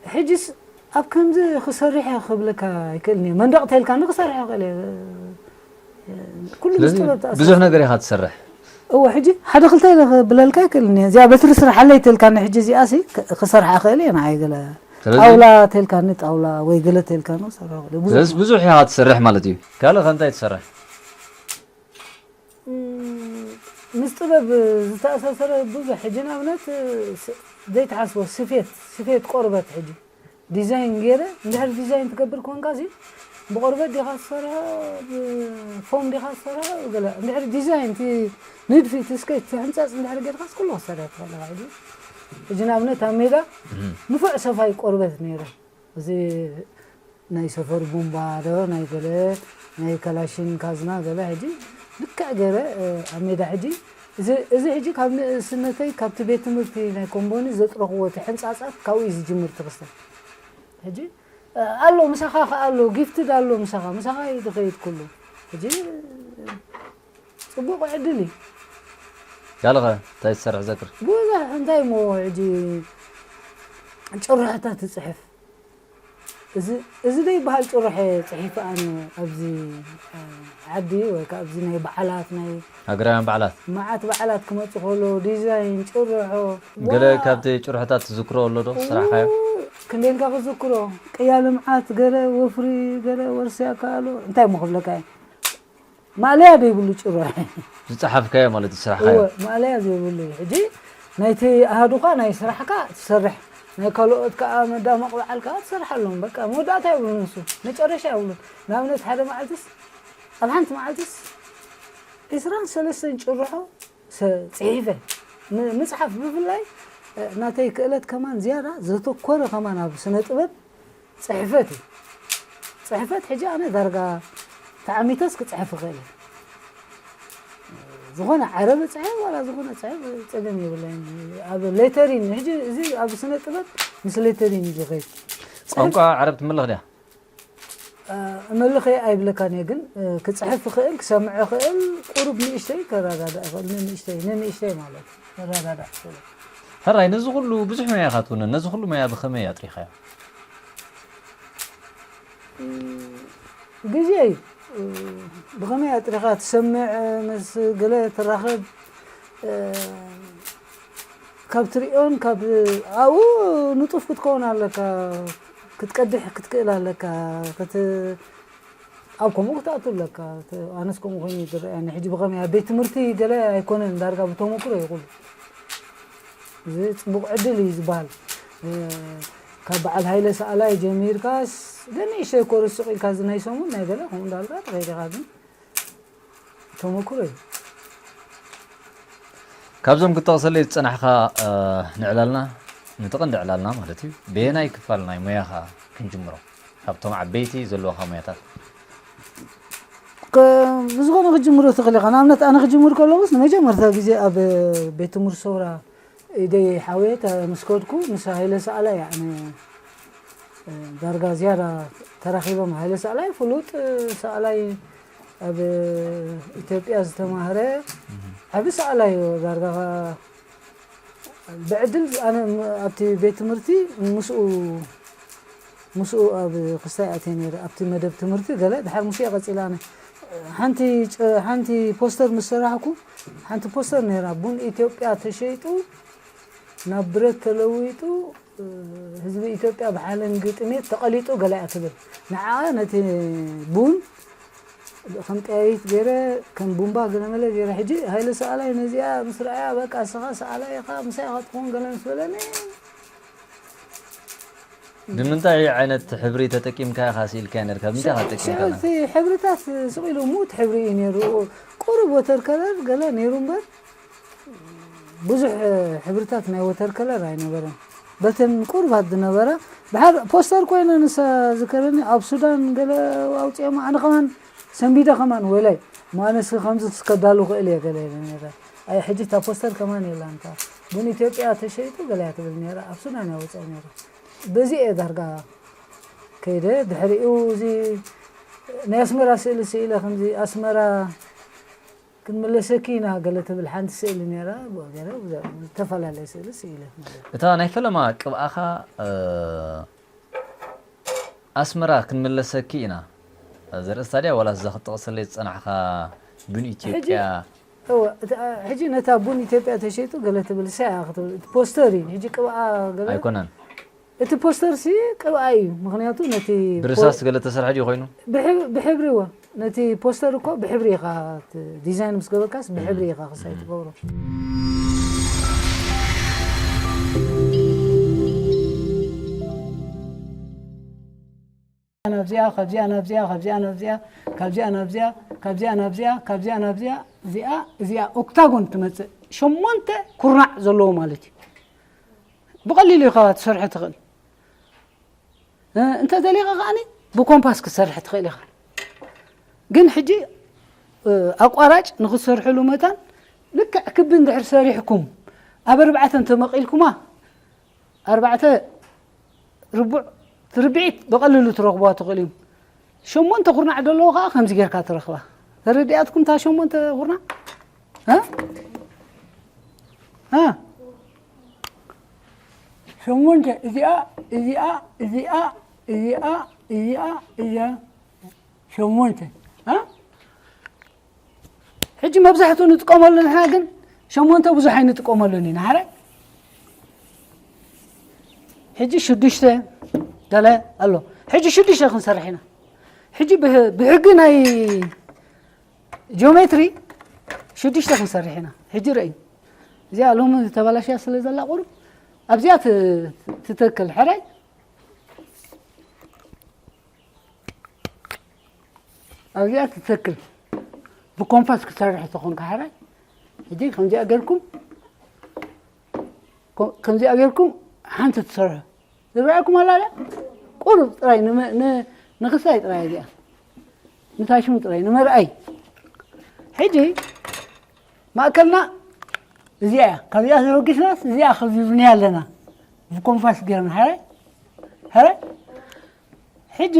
ሕጅስ ኣብ ከምዚ ክሰርሕ እየ ክብለካ ኣይክእልን እየ። መንደቕ ተልካኒ ክሰርሕ ይኽእል እየ። ኩሉ ምስ ጥበብ ተኣሳሰር። ብዙሕ ነገር ኢኻ ትሰርሕ። እወ ሕጂ ሓደ ክልተ ኢለ ክብለልካ ኣይክእልን እየ። እዚኣ በትሪ ስርሓለይ ተልካኒ ሕጂ እዚኣ ሲ ክ- ክሰርሓ እኽእል እየ ንዓይ ገለ ስለዚ- ጣውላ ተልካኒ ጣውላ ወይ ገለ ተልካኒ ክሰርሖ እኽእል እየ። ብዙሕ ስለዚ ብዙሕ ኢኻ ትሰርሕ ማለት እዩ። ካልእ ከ እንታይ ትሰርሕ? ምስ ጥበብ ዝተኣሳሰረ ብዙሕ ሕጂ ንኣብነት ዘይትሓስቦ ስፌት ስፌት ቆርበት ሕጂ ዲዛይን ገይረ እንድሕር ዲዛይን ትገብር ኮንካ ሲ ብቆርበት ዲኻ ትሰርሖ ብፎም ዲኻ ትሰርሖ ገለ እንድሕር ዲዛይን እቲ ንድፊ እቲ ስኬች እቲ ሕንፃፅ እንድሕር ጌርካስ ኩሉ ክሰርሕ ትኽእል ኢኻ ሕጂ ሕጂ ንኣብነት ኣብ ሜዳ ንፉዕ ሰፋይ ቆርበት ነይረ እዚ ናይ ሰፈር ቡምባ ዶ ናይ ገለ ናይ ከላሽን ካዝና ገለ ሕጂ ልክዕ ገይረ ኣብ ሜዳ ሕጂ እዚ ሕጂ ካብ ንእስነተይ ካብቲ ቤት ትምህርቲ ናይ ኮምቦኒ ዘጥረኽዎ እቲ ሕንፃፃት ካብኡ እዩ ዝጅምር ትኽስተ ሕጂ ኣሎ ምሳኻ ከ ኣሎ ጊፍትድ ኣሎ ምሳኻ ምሳኻ እዩ ዝኸይድ ኩሉ ሕጂ ፅቡቕ ዕድል እዩ ጋልኸ እንታይ ትሰርሕ ዘክር ብዙሕ እንታይ እሞ ሕጂ ጭርሖታት ትፅሕፍ እዚ ዶ ይበሃል ጭርሖ ፅሒፈ ኣነ ኣብዚ ዓዲ ወይ ከዓ ኣብዚ ናይ በዓላት ናይ ሃገራውያን በዓላት መዓት በዓላት ክመፁ ከሎ ዲዛይን ጭርሖ ገለ ካብቲ ጭርሖታት ትዝክሮ ኣሎ ዶ ስራሕካዮ ክንደይ ኢልካ ክዝክሮ ቅያ ልምዓት ገለ ወፍሪ ገለ ወርስያ ከኣሎ እንታይ እሞ ክብለካ እየ ማእለያ ዘይብሉ ጭርሖ ዝፀሓፍካዮ ማለት እዩ ስራሕካዮ እወ ማእለያ ዘይብሉ እዩ ሕጂ ናይቲ ኣሃዱኻ ናይ ስራሕካ ትሰርሕ፣ ናይ ካልኦት ከዓ መዳመቕ በዓል ከዓ ትሰርሓሎም። በቃ መወዳእታ የብሉን፣ ንሱ መጨረሻ የብሉን። ንኣብነት ሓደ መዓልትስ፣ ኣብ ሓንቲ መዓልትስ ዒስራን ሰለስተን ጭርሖ ሰ-፣ ጽሒፈ። ም-፣ ምጽሓፍ ብፍላይ፣ እ፣ ናተይ ክእለት ከማን ዝያዳ ዘተኮረ ከማን ኣብ ስነ ጥበብ ጽሕፈት እዩ። ጽሕፈት ሕጂ ኣነ ዳርጋ ተዓሚተስ ክጽሕፍ እኽእል እየ። ዝኾነ ዓረብ እጽሕፍ ዋላ ዝኾነ እጽሕፍ ጸገም የብለይን። ኣብ ሌተሪን፣ ሕጂ እዚ ኣብ ስነ ጥበብ ምስ ሌተሪን እዩ ዝኸይድ። ጽሕፍ ቋንቋ ዓረብ ትምልኽ ድያ? እ፣ እመልኽ እየ ኣይብለካን እየ፣ ግን፣ እ፣ ክጽሕፍ እኽእል፣ ክሰምዕ እኽእል፣ ቁሩብ ንእሽተይ ከረዳዳእ እኽእል፣ ንንእሽተይ፣ ንንእሽተይ ማለት እዩ። ከረዳዳእ እኽእል። ሕራይ፣ ነዚ ኩሉ ብዙሕ መያ ኢኻ ትውንን፣ ነዚ ኩሉ መያ ብኸመይ ኣጥሪኻዮ? እ፣ ግዜ እዩ። እ፣ ብኸመይ ኣጥሪኻ ትሰምዕ፣ ምስ ገለ ትራኸብ፣ እ፣ ካብ ትሪኦን ካብ ኣብኡ ንጡፍ ክትከውን ኣለካ፣ ክትቀድሕ ክትክእል ኣለካ፣ ክት-፣ ኣብ ከምኡ ክትኣቱ ኣለካ። ተ-፣ ኣነስ ከምኡ ኮይኑ ይዝረኣኒ። ሕጂ ብኸመይ ኣብ ቤት ትምህርቲ ገለ ኣይኮነን፣ ዳርጋ ብተመክሮ እዩ ኩሉ። እዚ ጽቡቕ ዕድል እዩ ዝበሃል። እ፣ ካብ በዓል ሃይለ ሰኣላይ ጀሚርካስ፣ ግን ንእሽተይ ኮርስ ስቕ ኢልካ፣ እዚ ናይ ሰሙን ናይ ገለ ከምኡ እንዳልካ ትኸይድ ኢኻ፣ ግን ተመክሮ እዩ። ካብዞም ክትጠቕሰለይ ዝጸናሕካ፣ እ፣ ንዕላልና፣ ነቲ ቀንዲ ዕላልና ማለት እዩ፣ በየናይ ክፋል ናይ ሞያኻ ክንጅምሮ? ካብቶም ዓበይቲ ዘለዋኻ ሞያታት። ከ-፣ ብዝኾነ ክጅምሮ ትኽእል ኢኻ። ንኣብነት ኣነ ክጅምር ከለኹስ ንመጀመርታ ግዜ ኣብ ቤት ትምህርቲ ሰውራ ኢደይ ሓውየ ተ-፣ ምስ ከድኩ ምስ ሃይለ ሰኣላይ እያ ኣነ፣ እ፣ ዳርጋ ዝያዳ ተራኺቦም። ሃይለ ሰኣላይ ፍሉጥ፣ እ፣ ሰኣላይ ኣብ ኢትዮጵያ ዝተማህረ ዓቢ ሰኣላይ እዩ። ዳርጋ ብዕድል ኣነ ም-፣ ኣብቲ ቤት ትምህርቲ ምስኡ፣ ምስኡ ኣብ ክስታይ ኣትየ ነይረ። ኣብቲ መደብ ትምህርቲ ገለ ድሓር ምስኡ እየ ቀጺለ ኣነ። ሓንቲ ጨ-፣ ሓንቲ ፖስተር ምስ ሰራሕኩ፣ ሓንቲ ፖስተር ነይራ፣ ቡን ኢትዮጵያ ተሸይጡ ናብ ብረት ተለዊጡ፣ ህዝቢ ኢትዮጵያ ብሓለንጊ ጥሜት ተቐሊጡ ገለ እያ ትብል። ንዓ ነቲ ቡን ከም ጠያይት ገይረ፣ ከም ቡምባ ገለመለ ገይረ፣ ሕጂ ሃይለ ሰኣላይ ነዚኣ ምስ ረኣያ፣ በቃ እስኻ ሰኣላይ ኢኻ፣ ምሳይ ኢኻ ትኸውን ገለ ምስ በለኒ፣ ብምንታይ ዓይነት ሕብሪ ተጠቂምካ ኢኻ ስኢልካያ ነርካ? ብምንታይ ኢኻ ተጠቂምካ? ሽዑ እቲ ሕብርታት ስቕ ኢሉ ሙት ሕብሪ እዩ ነይሩ። ቁሩብ ወተር ከለር ገለ ነይሩ እምበር፣ ብዙሕ፣ እ፣ ሕብርታት ናይ ወተር ከለር ኣይነበረን። በተን ቁሩባት ዝነበራ፣ ድሓር ፖስተር ኮይነ ንሳ ዝከረኒ፣ ኣብ ሱዳን ገለ ኣውፅኦም፣ ኣነ ከማን ሰንቢደ ከማን ወላይ፣ ማነስ ከምዚ ክስከዳሉ ክእል እየ ገለ ኢለ ነይረ። ኣይ፣ ሕጂ እታ ፖስተር ከማን የላን፣ እታ ቡን ኢትዮጵያ ተሸይጡ ገለ እያ ትብል ነይራ፣ ኣብ ሱዳን እያ ወፅኦ ነይራ። በዚ እየ ዳርጋ ከይደ፣ ድሕሪኡ እዚ ናይ ኣስመራ ስእሊ ስኢለ፣ ከምዚ ኣስመራ ክንምለሰኪ ኢና ገለ ትብል ሓንቲ ስእሊ ነይራ፣ ብኡ ገለ ብዛ-፣ ዝተፈላለየ ስእሊ ስኢለ ማለት እዩ። እታ ናይ ፈለማ ቅብኣኻ፣ እ፣ ኣስመራ ክንምለሰኪ ኢና ዘርእስታ ድያ፣ ዋላ እዛ ክትጠቕሰለይ ዝጸናሕካ ቡን ኢትዮጵያ? ሕጂ፣ እወ፣ እታ፣ ሕጂ ነታ ቡን ኢትዮጵያ ተሸይጡ ገለ ትብል እሳ እያ ክትብል፣ እቲ ፖስተር እዩ። ሕጂ ቅብኣ ገለ ኣይኮነን። እቲ ፖስተር ሲ ቅብኣ እዩ፣ ምኽንያቱ ነቲ ፖ-፣ ብርሳስ ገለ ተሰርሐ ድዩ ኮይኑ? ብሕብ-፣ ብሕብሪ እወ፣ ነቲ ፖስተር እኮ ብሕብሪ ኢኻ፣ እቲ ዲዛይን ምስ ገበርካስ ብሕብሪ ኢኻ ክሳይ ትገብሮ። ናብዚኣ፣ ካብዚኣ ናብዚኣ፣ ካብዚኣ ናብዚኣ፣ ካብዚኣ ናብዚኣ፣ ካብዚኣ ናብዚኣ፣ ካብዚኣ ናብዚኣ፣ እዚኣ፣ እዚኣ ኦክታጎን ትመጽእ። ሸሞንተ ኩርናዕ ዘለዎ ማለት እዩ። ብቐሊሉ ኢኻ ትሰርሖ ትኽእል። እ፣ እንተ ደሊኻ ከኣኒ ብኮምፓስ ክትሰርሕ ትኽእል ኢኻ። ግን ሕጂ፣ እ፣ ኣቋራጭ ንኽትሰርሕሉ መታን ልክዕ ክቢ እንድሕር ሰሪሕኩም ኣብ ኣርባዕተ እንተመቒልኩማ፣ ኣርባዕተ ርቡዕ፣ ርብዒት ብቐሊሉ ትረኽቡዋ ትኽእሉ እዮም። ሸሞንተ ኩርናዕ ዘለዎ ከኣ ከምዚ ጌርካ ትረኽባ። ተረዲኣትኩም እታ ሸሞንተ ኩርናዕ? እ? እ? ሸሞንተ፣ እዚኣ፣ እዚኣ፣ እዚኣ፣ እዚኣ፣ እዚኣ፣ እዚኣ፣ ሸሞንተ። እ? ሕጂ መብዛሕትኡ ንጥቀመሉ ንሕና፣ ግን ሸሞንተ ብዙሕ ኣይንጥቀመሉን ኢና። ሓራይ? ሕጂ ሽዱሽተ ገለ ኣሎ። ሕጂ ሽዱሽተ ክንሰርሕ ኢና። ሕጂ ብህ-፣ ብሕጊ ናይ ጂኦሜትሪ ሽዱሽተ ክንሰርሕ ኢና። ሕጂ ርእይ። እዚኣ ሎሚ ተበላሽያ ስለ ዘላ ቁሩብ ኣብዚኣ ት- ትተክል ሕራይ፣ ኣብዚኣ ትተክል። ብኮምፓስ ክትሰርሕ ተኾንካ ሕራይ፣ ሕጂ ከምዚኣ ገርኩም፣ ኮ- ከምዚኣ ገርኩም ሓንቲ ትሰርሑ ዝረኣኩም ኣላ ድያ? ቁሩብ ጥራይ ንመ- ን- ንክሳይ ጥራይ እዚኣ ንታሽሙ ጥራይ ንመርኣይ። ሕጂ ማእከልና እዚኣ እያ። ካብዚኣ ተበጊስናስ እዚኣ ከዚብንያ ኣለና። ብኮምፓስ ገርና ሕራይ፣ ሕራይ። ሕጂ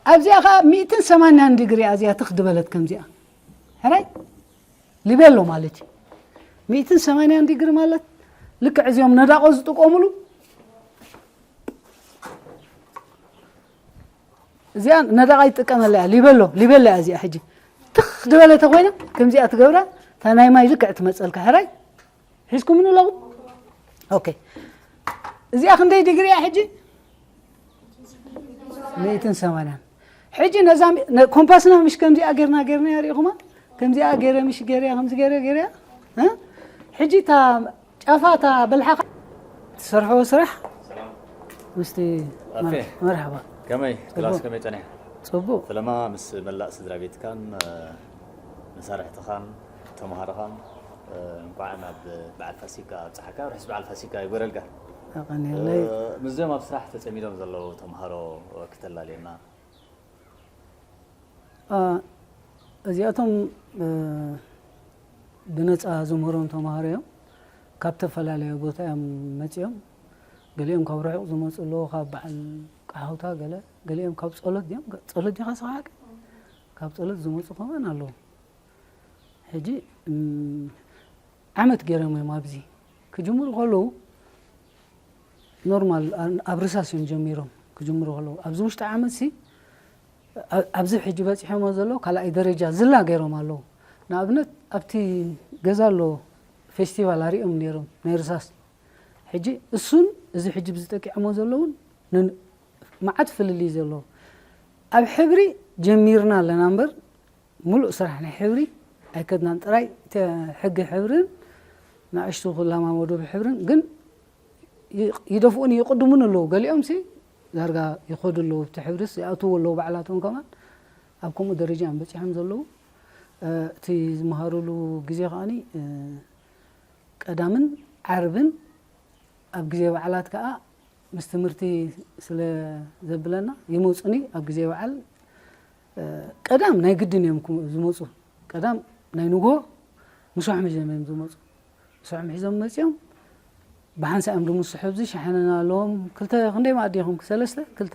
ኣብዚኣ ኸዓ ሚእትን ሰማንያን ዲግሪ እያ እዚኣ ትኽ ዝበለት ከምዚኣ። ሕራይ፣ ሊቤሎ ማለት እዩ። ሚእትን ሰማንያን ዲግሪ ማለት ልክዕ እዚኦም ነዳቆ ዝጥቀሙሉ እዚኣ ነዳቃ ይጥቀመላ እያ። ሊቤሎ፣ ሊቤሎ እያ እዚኣ። ሕጂ ትኽ ዝበለ ተኾይና ከምዚኣ ትገብራ፣ እታ ናይ ማይ ልክዕ ትመፀልካ። ሕራይ፣ ሒዝኩምኒ ኣለኹም? ኦኬ። እዚኣ ክንደይ ዲግሪ እያ ሕጂ? ሚእትን ሰማንያን። ሕጂ ነዛ ሚ- ነ- ኮምፓስና ምሽ ከምዚኣ ጌርና ጌርና ሪኢኹማ? ከምዚኣ ገይረ ምሽ ገይረያ፣ ከምዚ ገይረ ገይረያ። እ? ሕጂ እታ ጫፋ እታ በልሓኻ ትሰርሕዎ ስራሕ ምስቲ ኣፌ። መርሓባ። ከመይ? ጽቡቕ። ክላስ ከመይ ጸኒሐ? ጽቡቕ። ፈለማ ምስ መላእ ስድራ ቤትካን፣ እ፣ መሳርሕትኻን ተምሃሮኻን፣ እ፣ እንኳዕ ናብ በዓል ፋሲካ ኣብጽሓካ። ርሑስ በዓል ፋሲካ ይግበረልካ። ኣቐንየለይ። እ፣ ምስዞም ኣብ ስራሕ ተጸሚዶም ዘለዉ ተምሃሮ ክተላልየና። እ፣ እዚኣቶም፣ እ፣ ብነጻ ዝምህሮም ተምሃሮ እዮም። ካብ ተፈላለየ ቦታ እዮም መጺኦም። ገሊኦም ካብ ርሑቕ ዝመጹ ኣለዉ፣ ካብ በዓል ቀሓውታ ገለ፣ ገሊኦም ካብ ጸሎት ድዮም? ጸሎት ዲኻ ስኻ ሓቂ? ካብ ጸሎት ዝመጹ ከማን ኣለዉ። ሕጂ፣ እም፣ ዓመት ገይሮም እዮም ኣብዚ ክጅምሩ ከለዉ፣ ኖርማል፣ ኣ-፣ ኣብ ርሳስ እዮም ጀሚሮም ክጅምሩ ከለዉ። ኣብዚ ውሽጢ ዓመት ሲ፣ ኣ-፣ ኣብዚ ሕጂ በጺሖሞ ዘለዉ ካልኣይ ደረጃ ዝላ ገይሮም ኣለዉ። ንኣብነት፣ ኣብቲ ገዛ ኣሎ ፌስቲቫል ኣሪኦም ነይሮም፣ ናይ ርሳስ። ሕጂ እሱን እዚ ሕጂ ብዝጠቂዖሞ ዘለዉን ንን-፣ መዓት ፍልልይ ዘለዎ። ኣብ ሕብሪ ጀሚርና ኣለና እምበር፣ ሙሉእ ስራሕ ናይ ሕብሪ ኣይከድናን። ጥራይ ተ-፣ ሕጊ ሕብርን ንኣሽቱ ክለማመዱ ብሕብርን ግን ይ-፣ ይደፍኡን ይቕድሙን ኣለዉ። ገሊኦም ሲ ዳርጋ ይኸዱ ኣለዉ፣ ኣብቲ ሕብርስ ይኣትዉ ኣለዉ ባዕላቶም ከማን። ኣብ ከምኡ ደረጃ እዮም በጺሖም ዘለዉ። እ፣ እቲ ዝመሃሩሉ ግዜ ከኣኒ፣ እ፣ ቀዳምን ዓርብን ኣብ ግዜ በዓላት ከኣ ምስ ትምህርቲ ስለ ዘብለና ይመጹኒ። ኣብ ግዜ በዓል፣ እ፣ ቀዳም ናይ ግድን እዮም ክም-፣ ዝመጹ። ቀዳም ናይ ንግሆ ምሶሖም ሒዞም እዮም ዝመጹ። ምሶሖም ሒዞም መጺኦም ብሓንሳእ እዮም ድምስሑ። ኣብዚ ሸሓነ ኣለዎም። ክልተ፣ ክንደይ መኣዲ ኢኹም? ሰለስተ? ክልተ።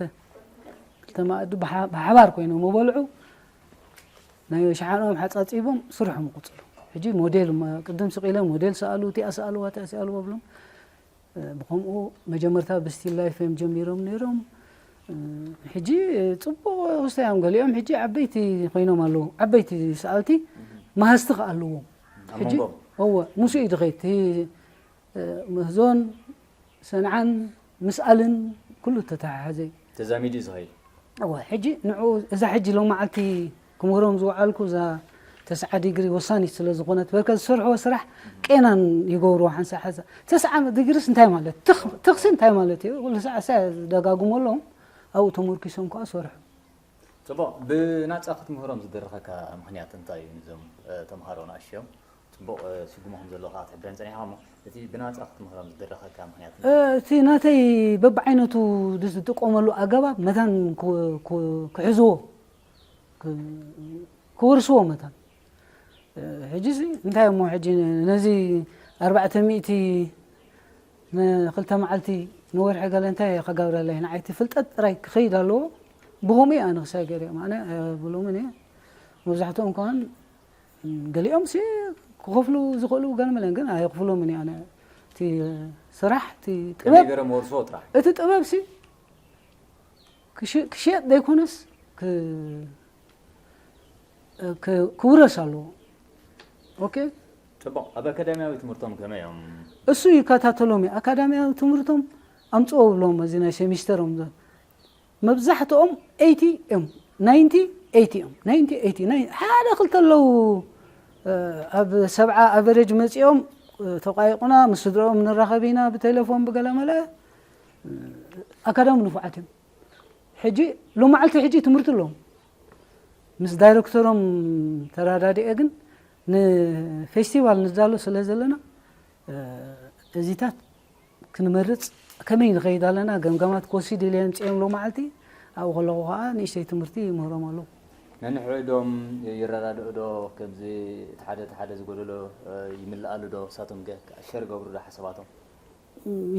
ክልተ መኣዲ ብሓ-፣ ብሓባር ኮይኖም ይበልዑ። ናይ ሸሓነኦም ሓጻጺቦም ስርሖም ይቕጽሉ። ሕጂ ሞዴል፣ መ-፣ ቅድም ስቕ ኢለ ሞዴል ሰኣሉ፣ እቲኣ ሰኣልዋ፣ እቲኣ ሰኣልዋ ብሎም። እ፣ ብኸምኡ መጀመርታ ብስቲል ላይፍ እዮም ጀሚሮም ነይሮም። እ፣ ሕጂ፣ እ፣ ጽቡቕ ክስታይ እዮም። ገሊኦም ሕጂ ዓበይቲ ኮይኖም ኣለዉ። ዓበይቲ ሰኣልቲ መሃዝቲ ከኣ ኣለዎም። ኣብ ሕጂ፣ መንጎም? እወ፣ ምስኡ እዩ ዝኸይድ። እቲ፣ እ፣ ምህዞን ሰንዓን ምስኣልን ኩሉ ተተሓሓዘ እዩ። ተዛሚዱ እዩ ዝኸይድ። እወ፣ ሕጂ ንዕኡ እዛ ሕጂ ሎም መዓልቲ ክምህሮም ዝወዓልኩ እዛ ተስዓ ዲግሪ ወሳኒት ስለ ዝኾነት፣ በርከ ዝሰርሕዎ ስራሕ ቄናን ይገብርዎ ሓንሳእ ሓንሳእ። ተስዓ ዲግሪስ እንታይ ማለት? ትኽ-፣ ትኽሲ እንታይ ማለት እዩ? ኩሉ ሰዓት ሰ-፣ ደጋግሞ ኣለዎም። ኣብኡ ተመርኪሶም ከኣ ሰርሑ። ጽቡቕ። ብናጻ ክትምህሮም ዝደረኸካ ምኽንያት እንታይ እዩ? ንዞም፣ እ፣ ተምሃሮ ንኣሽዮም ጽቡቕ፣ እ፣ ስጉምኹም ዘሎ ከኣ ትሕብረን ጸኒሕካ እሞ፣ እቲ ብናጻ ክትምህሮም ዝደረኸካ ምኽንያት እንታይ? እ፣ እቲ ናተይ በብዓይነቱ ዝጥቀመሉ ኣገባብ መታን ክ-፣ ክ-፣ ክሕዝዎ፣ ክ-፣ ክወርስዎ መታን። እ፣ ሕጂሲ እንታይ እሞ ሕጂ ነዚ ኣርባዕተ ሚእቲ ንክልተ መዓልቲ ንወርሒ ገለ እንታይ ከጋብረለይ? ንዓይ እቲ ፍልጠት ጥራይ ክኸይድ ኣለዎ። ብኸምኡ እየ ኣነ ክሳይ ገይረዮም። ኣነ ኣይብሎምን እየ። መብዛሕትኦም ከማን ገሊኦም ሲ ክኸፍሉ ዝኽእሉ ገለ መለን ግን ኣየኽፍሎምን እየ። ኣነ እቲ ስራሕ፣ እቲ ከመይ ጥበብ፣ ገይሮም ወርስዎ ጥራሕ? እቲ ጥበብ ሲ ክሽ-፣ ክሽየጥ ዘይኮነስ ክ-፣ ክ-፣ ክውረስ ኣለዎ። ኦኬ? ጽቡቕ። ኣብ ኣካዳሚያዊ ትምህርቶም ከመይ እዮም? እሱ ይከታተሎም እዩ። ኣካዳሚያዊ ትምህርቶም ኣምጽኦ ብሎም፣ እዚ ናይ ሴሚስተሮም ዘ-፣ መብዛሕትኦም ኤይቲ እዮም። ናይንቲ ኤይቲ እዮም። ናይንቲ ኤይቲ። ናይ-፣ ሓደ ክልተ ኣለዉ፣ እ፣ ኣብ ሰብዓ ኣቨሬጅ መጺኦም ተቋይቑና ምስ ስድራኦም ንራኸብ ኢና ብቴሌፎን ብገለ መለ። ኣካዳሚ ንፉዓት እዮም። ሕጂ ሎማዓልቲ ሕጂ ትምህርቲ ኣለዎም። ምስ ዳይረክተሮም ተራዳዲኤ ግን ንፌስቲቫል ንዳሎ ስለ ዘለና እዚታት ክንመርፅ ከመይ ንኸይድ ኣለና ገምጋማት ክወስድ ኢለ የምፅኦም ሎማዓልቲ። ኣብኡ ከለኹ ከዓ ንእሽተይ ትምህርቲ ይምህሮም ኣለኹ። ነንሕድሕዶም ይረዳድኡ ዶ? ከምዚ እቲ ሓደ እቲ ሓደ ዝጎደሎ ይምልኣሉ ዶ? እሳቶም ገ ሸር ገብሩ ዶ ሓሳባቶም?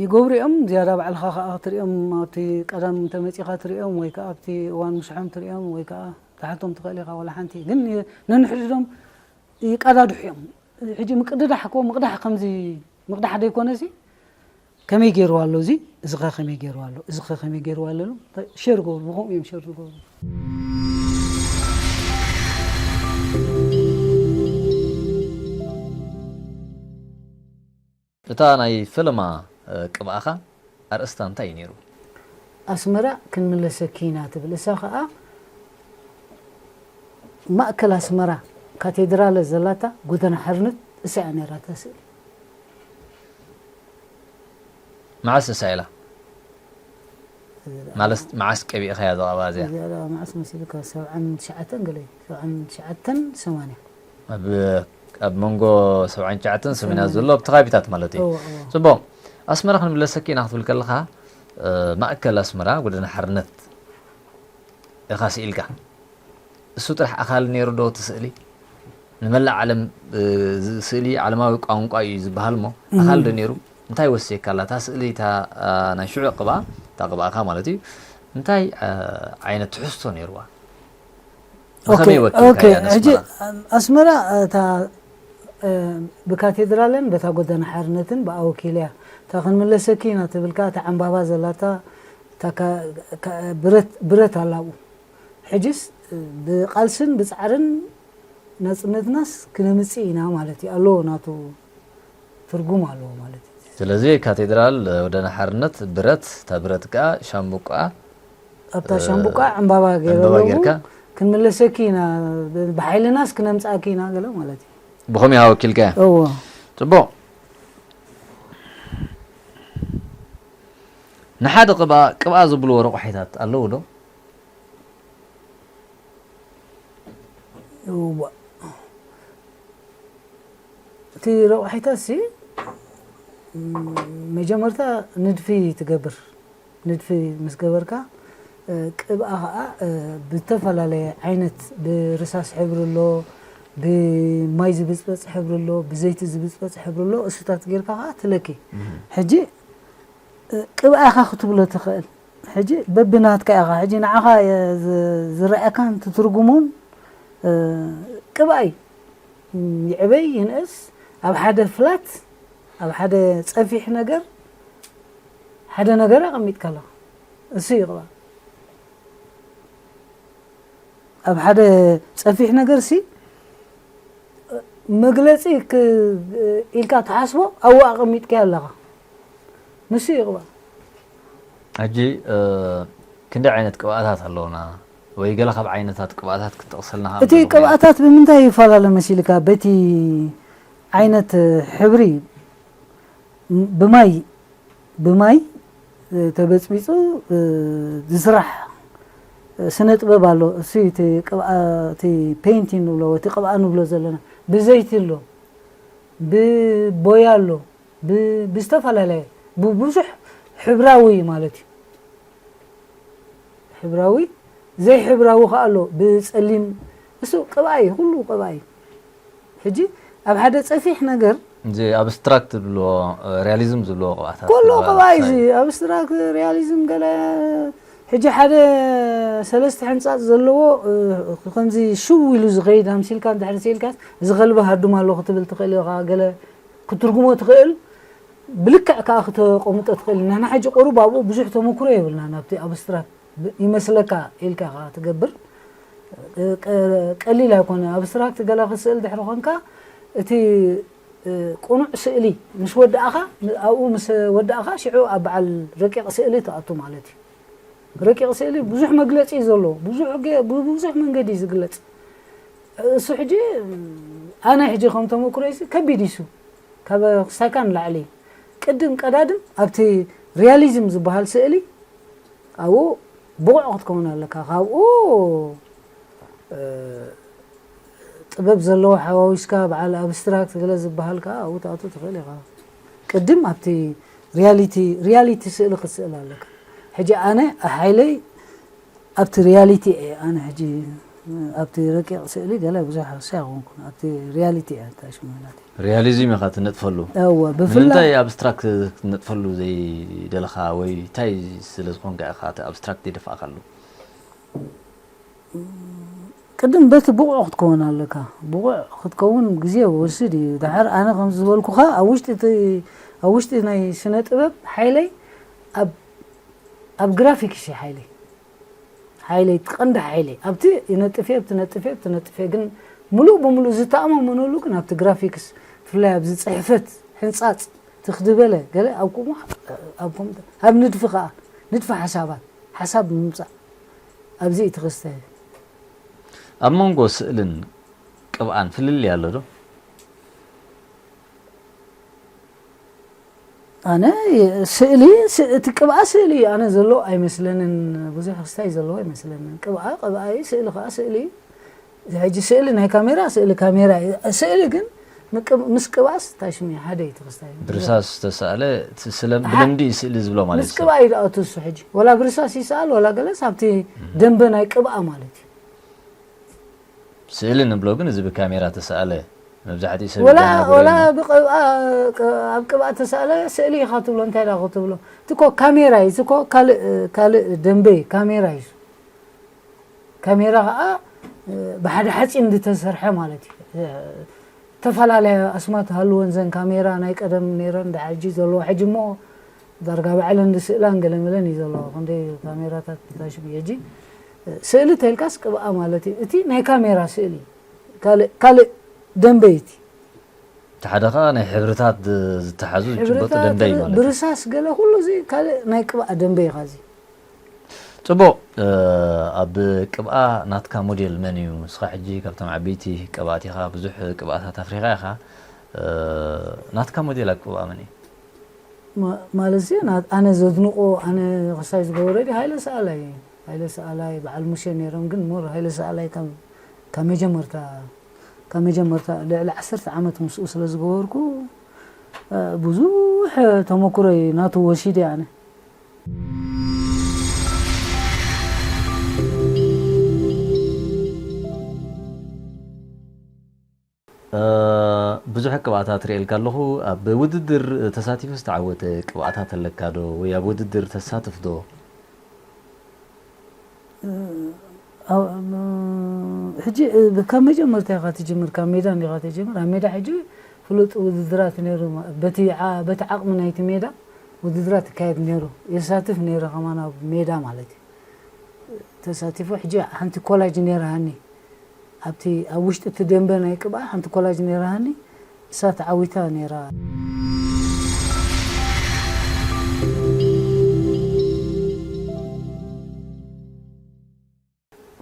ይገብሩ እዮም። ዝያዳ ባዕልኻ ከዓ ክትሪኦም ኣብቲ ቀዳም እንተመፂኻ ትሪኦም ወይ ከዓ ኣብቲ እዋን ምሽሖም ትሪኦም ወይ ከዓ ትሓቶም ትኽእል ኢኻ። ዋላ ሓንቲ ግን ነንሕድሕዶም ይቀዳድሑ እዮም። ሕጂ ምቅድዳሕ እኮ ምቅዳሕ ከምዚ ምቅዳሕ ደይኮነሲ ከመይ ገይርዋ ኣሎ እዚ እዚ ኸ ከመይ ገይርዋ ኣሎ እዚ ኸ ከመይ ገይርዋ ኣሎ ኢሎም ሸር ገብሩ ብኸምኡ እዮም ሸር ዝገብሩ። እታ ናይ ፈለማ ቅብኣኻ ኣርእስታ እንታይ እዩ ነይሩ? ኣስመራ ክንምለሰኪ ኢና ትብል። እሳ ኸኣ ማእከል ኣስመራ ካቴድራለ ዘላታ ጎደና ሓርነት እሳ እያ ነይራ እታ ስእሊ። መዓስ እሳ ኢላ? ማለት መዓስ ቀቢእኻያ እዛ ቅብኣ እዚኣ? እዚኣ ደኣ መዓስ መሲልካ? ሰብዓን ትሽዓተን ገለ እዩ። ሰብዓን ትሽዓተን ሰማንያ። ኣብ ኣብ መንጎ ሰብዓን ትሽዓተን ሰማንያ ዘሎ ኣብቲ ከባቢታት ማለት እዩ። እወ፣ እወ። ጽቡቕ። ኣስመራ ክንምለሰኪ ኢና ክትብል ከለኻ፣ እ፣ ማእከል ኣስመራ፣ ጎደና ሓርነት ኢኻ ስኢልካ። እሱ ጥራሕ ኣኻሊ ነይሩ ዶ እቲ ስእሊ? ንመላእ ዓለም፣ እ፣ ዝ-፣ ስእሊ ዓለማዊ ቋንቋ እዩ ዝበሃል እሞ፣ ኣኻሊ ዶ ነይሩ? እንታይ ወሲየካ ኣላ? እታ ስእሊ፣ እታ፣ እ፣ ናይ ሽዑ ቅብኣ፣ እታ ቅብኣኻ ማለት እዩ፣ እንታይ፣ እ፣ ዓይነት ትሕዝቶ ነይርዋ? ኦኬ፣ ብኸመይ ወኪልካያ ኦኬ። ሕጂ ንኣስመራ? ኣስመራ እታ፣ እ፣ ብካቴድራልን በታ ጎደና ሓርነትን ብኣ ወኪለያ። እታ ክንምለሰኪ ኢና ትብልካ፣ እታ ዕምባባ ዘላታ፣ እታ ካ-፣ ካ-፣ ብረት፣ ብረት ኣላ ኣብኡ። ሕጂስ ብቃልስን ብጻዕርን ናጽነትናስ ክነምጽእ ኢና ማለት እዩ። ኣለዎ ናቱ ትርጉም ኣለዎ ማለት እዩ። ስለዚ ካቴድራል ወደና ሓርነት ብረት፣ እታ ብረት ከኣ ሻምብቆኣ፣ ኣብታ እ፣ ሻምብቆኣ ዕምባባ ዕምባባ ገይረለዉ ጌርካ? ክንምለሰኪ ኢና፣ ብሓይልናስ ክነምጽኣኪ ኢና ገለ ማለት እዩ። ብኸምኡ ኢኻ ወኪልካያ? እዎ። ጽቡቕ። ንሓደ ቅብኣ፣ ቅብኣ ዝብልዎ ረቑሒታት ኣለዉ ዶ? እዋ። እቲ ረቑሒታትሲ፣ ም፣ መጀመርታ ንድፊ ትገብር። ንድፊ ምስ ገበርካ፣ እ፣ ቅብኣ ኸዓ፣ እ፣ ብዝተፈላለየ ዓይነት፣ ብርሳስ ሕብሪ ኣሎ፣ ብማይ ዝብፅበፅ ሕብሪ ኣሎ፣ ብዘይቲ ዝብፅበፅ ሕብሪ ኣሎ፣ እሱታት ጌርካ ኸዓ ትለኪ። እህ። ሕጂ፣ እ፣ ቅብኣ ኢኻ ክትብሎ ትኽእል። ሕጂ በብናትካ ኢኻ። ሕጂ ንዓኻ፣ እ፣ ዝ-፣ ዝረኣየካን ትትርጉሞን፣ እ፣ ቅብኣ እዩ። ም፣ ይዕበይ ይንእስ፣ ኣብ ሓደ ፍላት፣ ኣብ ሓደ ጸፊሕ ነገር፣ ሓደ ነገር ኣቐሚጥካ ኣለኻ። እሱ እዩ ቅብኣ። ኣብ ሓደ ጸፊሕ ነገርሲ፣ መግለጺ ክ-፣ ኢልካ ትሓስቦ ኣብኡ ኣቐሚጥካዮ ኣለኻ። ንሱ እዩ ቅብኣ። ሕጂ፣ እ፣ ክንደይ ዓይነት ቅብኣታት ኣለዉና? ወይ ገለ ካብ ዓይነታት ቅብኣታት ክትጠቕሰልና ከኣ እቲ ትኽእል ዶ? ቅብኣታት ብምንታይ ይፈላለ መሲልካ? በቲ ዓይነት ሕብሪ፣ ብማይ፣ ብማይ ተበጽቢጹ ዝስራሕ ስነ ጥበብ ኣሎ። እሱ እቲ ቅብኣ-፣ እቲ ፔይንቲንግ ንብሎ፣ እቲ ቅብኣ ንብሎ ዘለና። ብዘይቲ ኣሎ፣ ብቦያ ኣሎ፣ ብ-፣ ብዝተፈላለየ፣ ብብዙሕ ሕብራዊ ማለት እዩ። ሕብራዊ፣ ዘይሕብራዊ ከኣ ኣሎ፣ ብጸሊም፣ እሱ ቅብኣ እዩ፣ ኩሉ ቅብኣ እዩ። ሕጂ ኣብ ሓደ ጸፊሕ ነገር እዚ ኣብስትራክት ዝብልዎ፣ ሪያሊዝም ዝብልዎ ቅብኣታት ኩሉ ንብሎ ቅብኣ እዩ። እዚ ኣብስትራክት ሪያሊዝም ገለ፣ ሕጂ ሓደ ሰለስተ ሕንጻጽ ዘለዎ፣ እ፣ ከምዚ ሽው ኢሉ ዝኸይድ ኣምሲልካ እንድሕር ስኢልካስ፣ እዚ ከልቢ ሃዱም ኣሎ ክትብል ትኽእል ኢኻ። ገለ ክትርጉሞ ትኽእል፣ ብልክዕ ከኣ ክተቐምጦ ትኽእል። ንሕና ሕጂ ቁሩብ ኣብኡ ብዙሕ ተመክሮ የብልናን፣ ኣብቲ ኣብስትራክት ብ-፣ ይመስለካ ኢልካ ኢኻ ትገብር። እ፣ ቀ-፣ ቀሊል ኣይኮነ። ኣብስትራክት ገለ ክስእል ድሕሪ ኾንካ፣ እቲ፣ እ፣ ቅኑዕ ስእሊ ምስ ወዳእኻ፣ ን-፣ ኣብኡ ምስ ወዳእኻ፣ ሽዑ ኣብ በዓል ረቂቕ ስእሊ ትኣቱ ማለት እዩ። ረቂቕ ስእሊ ብዙሕ መግለጺ እዩ ዘለዎ። ብዙሕ ገ-፣ ብብዙሕ መንገዲ እዩ ዝግለጽ። እሱ ሕጂ፣ ኣነ ሕጂ ከም ተመክሮይሲ ከቢድ እዩ እሱ። ካብ ክስታይካ ንላዕሊ እዩ። ቅድም ቀዳድም ኣብቲ ሪያሊዝም ዝበሃል ስእሊ ኣብኡ ብቑዕ ክትከውን ኣለካ። ካብኡ እ፣ ጥበብ ዘለዎ ሓዋዊስካ በዓል ኣብስትራክት ገለ ዝበሃል ከዓ ኣብኡ ትኣቱ ትኽእል ኢኻ። ቅድም ኣብቲ ሪያሊቲ ሪያሊቲ ስእሊ ክትስእል ኣለካ። ሕጂ ኣነ ሓይለይ ኣብቲ ሪያሊቲ እየ። ኣነ ሕጂ ኣብቲ ረቂቕ ስእሊ ገለ ብዙሕ ርሳ ኣይኮንኩን። ኣብቲ ሪያሊቲ እየ ታሽሙ ማለት እዩ። ሪያሊዝም ኢኻ ትነጥፈሉ። እወ፣ ብፍላይ ንምንታይ ኣብስትራክት ክትነጥፈሉ ዘይደለኻ ወይ እንታይ ስለ ዝኾንካ ኢኻ እቲ ኣብስትራክት የደፋእካሉ? ቅድም በቲ ብቑዕ ክትከውን ኣለካ። ብቑዕ ክትከውን ግዜ ወስድ እዩ። ድሓር ኣነ ከም ዝበልኩኻ ኣብ ውሽጢ እቲ ኣብ ውሽጢ ናይ ስነ ጥበብ ሓይለይ ኣብ ኣብ ግራፊክስ እዩ ሓይለይ። ሓይለይ እቲ ቀንዲ ሓይለይ ኣብቲ ይነጥፍ እየ፣ ኣብቲ ነጥፍ እየ፣ ኣብቲ ነጥፍ እየ። ግን ሙሉእ ብሙሉእ ዝተኣማመነሉ ግን ኣብቲ ግራፊክስ፣ ብፍላይ ኣብዚ ጽሕፈት ሕንጻጽ ትኽዲ በለ ገለ ኣብ ከምኡ ኣብ ከምኡ ኣብ ንድፊ ከኣ ንድፊ ሓሳባት ሓሳብ ምምጻእ ኣብዚ እዩ ትኽስተ። ኣብ መንጎ ስእልን ቅብኣን ፍልልይ ኣሎ ዶ? ኣነ ስእሊ ስ- እቲ ቅብኣ ስእሊ እዩ። ኣነ ዘሎ ኣይመስለንን፣ ብዙሕ ክስታይ ዘለዎ ኣይመስለንን። ቅብኣ ቅብኣ እዩ፣ ስእሊ ከዓ ስእሊ እዩ። ሕጂ ስእሊ ናይ ካሜራ ስእሊ ካሜራ እዩ። ስእሊ ግን ምቅ- ምስ ቅብኣስ እንታይ ሽሙ እዩ? ሓደ እዩ እቲ ክስታይ። ብርሳስ ዝተሳእለ እቲ ስለ ብልምዲ እዩ ስእሊ ዝብሎ ማለት ምስ እዩ። ቅብኣ እዩ ዝኣቱ እሱ። ሕጂ ወላ ብርሳስ ይሰኣል ወላ ገለስ ኣብቲ ደንበ ናይ ቅብኣ ማለት እዩ። ስእሊ ንብሎ ግን እዚ ብካሜራ ተሳእለ መብዛሕትኡ ሰብ ወላ ይደናግሮ ወላ እዩ። ብቅብኣ ቅ- ኣብ ቅብኣ ተሳእለ ስእሊ ኢኻ ትብሎ፣ እንታይ ዳ ትብሎ? እቲ እኮ ካሜራ እዩ። እዚ እኮ ካልእ ካልእ ደንበ እዩ፣ ካሜራ እዩ። ካሜራ ከዓ ብሓደ ሓፂን ዝተሰርሐ ማለት እዩ። ዝተፈላለያ ኣስማት ሃልወን ዘን ካሜራ ናይ ቀደም ነይረን፣ ዳ ሕጂ ዘለዎ ሕጂ እሞ ዳርጋ ባዕለን ዝስእላን ገለመለን እዩ ዘለዎ። ክንደይ ካሜራታት ታሽሙ ሕጂ ስእሊ ተልካስ ቅብኣ ማለት እዩ። እቲ ናይ ካሜራ ስእሊ ካልእ ካልእ ደንበይቲ እቲ ሓደ ከዓ ናይ ሕብርታት ዝ- ዝተሓዙ ዝጭበጡ ሕብርታት ደንበ እዩ ማለት እዩ። ብርሳስ ገለ ኩሉ እዚ ካልእ ናይ ቅብኣ ደንበ እዩ። ካዚ ፅቡቅ እ፣ ኣብ ቅብኣ ናትካ ሞዴል መን እዩ? ንስኻ ሕጂ ካብቶም ዓበይቲ ቅብኣት ኢኻ፣ ብዙሕ ቅብኣታት ኣፍሪኻ ኢኻ። እ፣ ናትካ ሞዴል ኣብ ቅብኣ መን እዩ? ማ- ማለት ዚ ና- ኣነ ዘድንቆ ኣነ ክሳይ ዝገበረ ዲ ሃይለ ሰኣላይ ሃይለ ሰኣላይ በዓል ሙሴ ነይሮም፣ ግን ሞር ሃይለ ሰኣላይ ካብ ካብ መጀመርታ ካብ መጀመርታ ልዕሊ ዓሰርተ ዓመት ምስኡ ስለ ዝገበርኩ እ፣ ብዙሕ ተመክሮ እዩ ናቱ ወሲደ ኣነ። እ፣ ብዙሕ ቅብኣታት ርእየልካ ኣለኹ። ኣብ ውድድር ተሳቲፉ ዝተዓወተ ቅብኣታት ኣለካ ዶ? ወይ ኣብ ውድድር ተሳትፍ ዶ? ኣብ- ሕጂ ካብ መጀመርታ ኢኻ ትጅምር፣ ካብ ሜዳ እንዲኻ ትጅምር። ኣብ ሜዳ ሕጂ ፍሉጥ ውድድራት ነይሩ። በቲ ዓ- በቲ ዓቕሚ ናይቲ ሜዳ ውድድራት ይካየድ ነይሩ። የሳትፍ ነይረ ከማን ኣብ ሜዳ ማለት እዩ። ተሳቲፉ። ሕጂ ሓንቲ ኮላጅ ነይራሃኒ ኣብቲ ኣብ ውሽጢ እቲ ደንበ ናይ ቅብኣ ሓንቲ ኮላጅ ነይራሃኒ፣ እሳ ተዓዊታ ነይራ።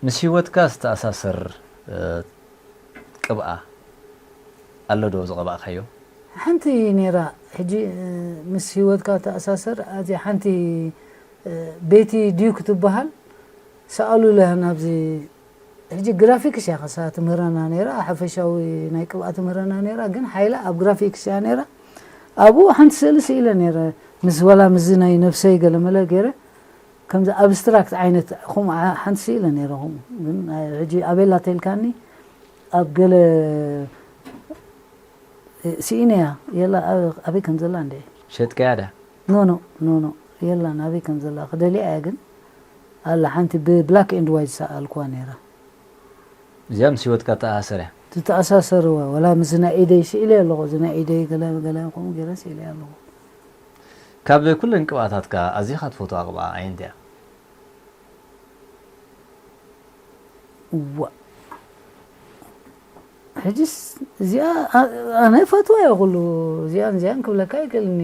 ምስ ህይወትካ ዝተኣሳሰር እ፣ ቅብኣ ኣሎ ዶ ዝቐባእካዮ? ሓንቲ ነይራ። ሕጂ እ፣ ምስ ህይወትካ ተኣሳሰር ኣዚ ሓንቲ እ፣ ቤቲ ዲዩ ክትበሃል ሰኣሉ ለህ ናብዚ። ሕጂ ግራፊክስ እያ ከሳ ትምህረና ነይራ፣ ሓፈሻዊ ናይ ቅብኣ ትምህረና ነይራ። ግን ሓይላ ኣብ ግራፊክስ እያ ነይራ። ኣብኡ ሓንቲ ስእሊ ስኢለ ነይረ፣ ምስ ወላ ምስዚ ናይ ነብሰይ ገለመለ ገይረ፣ ከምዚ ኣብስትራክት ዓይነት ኹም ሓንቲ ስኢለ ነይረ። ኹም ግን ሕጂ ኣቤላ ተልካኒ ኣብ ገለ ስኢነያ የላ። ኣበይ ከም ዘላ እንደ ሸጥካያ ዳ? ኖ ኖ ኖ ኖ የላን። ኣበይ ከም ዘላ ክደልያ እያ። ግን ኣላ ሓንቲ ብብላክ ኤንድ ዋይት ዝሰኣልኩዋ ነይራ። እዚኣ ምስ ህይወትካ ተኣሳሰር እያ። ትተኣሳሰርዋ ወላ ምስ ናይ ኢደይ ስኢለ ኣለኹ። እዚ ናይ ኢደይ ገለ ገለ ከምኡ ገይረ ስኢለ ኣለኹ። ካብ ኩለን ቅብኣታትካ ኣዚኻ ትፈትዋ ቅብኣ ኣየንቲ እያ? እዋ ሕጅስ እዚኣ ኣ- ኣነ ፈትዋ እየ ኩሉ። እዚኣን እዚኣን ክብለካ ይክእልኒ።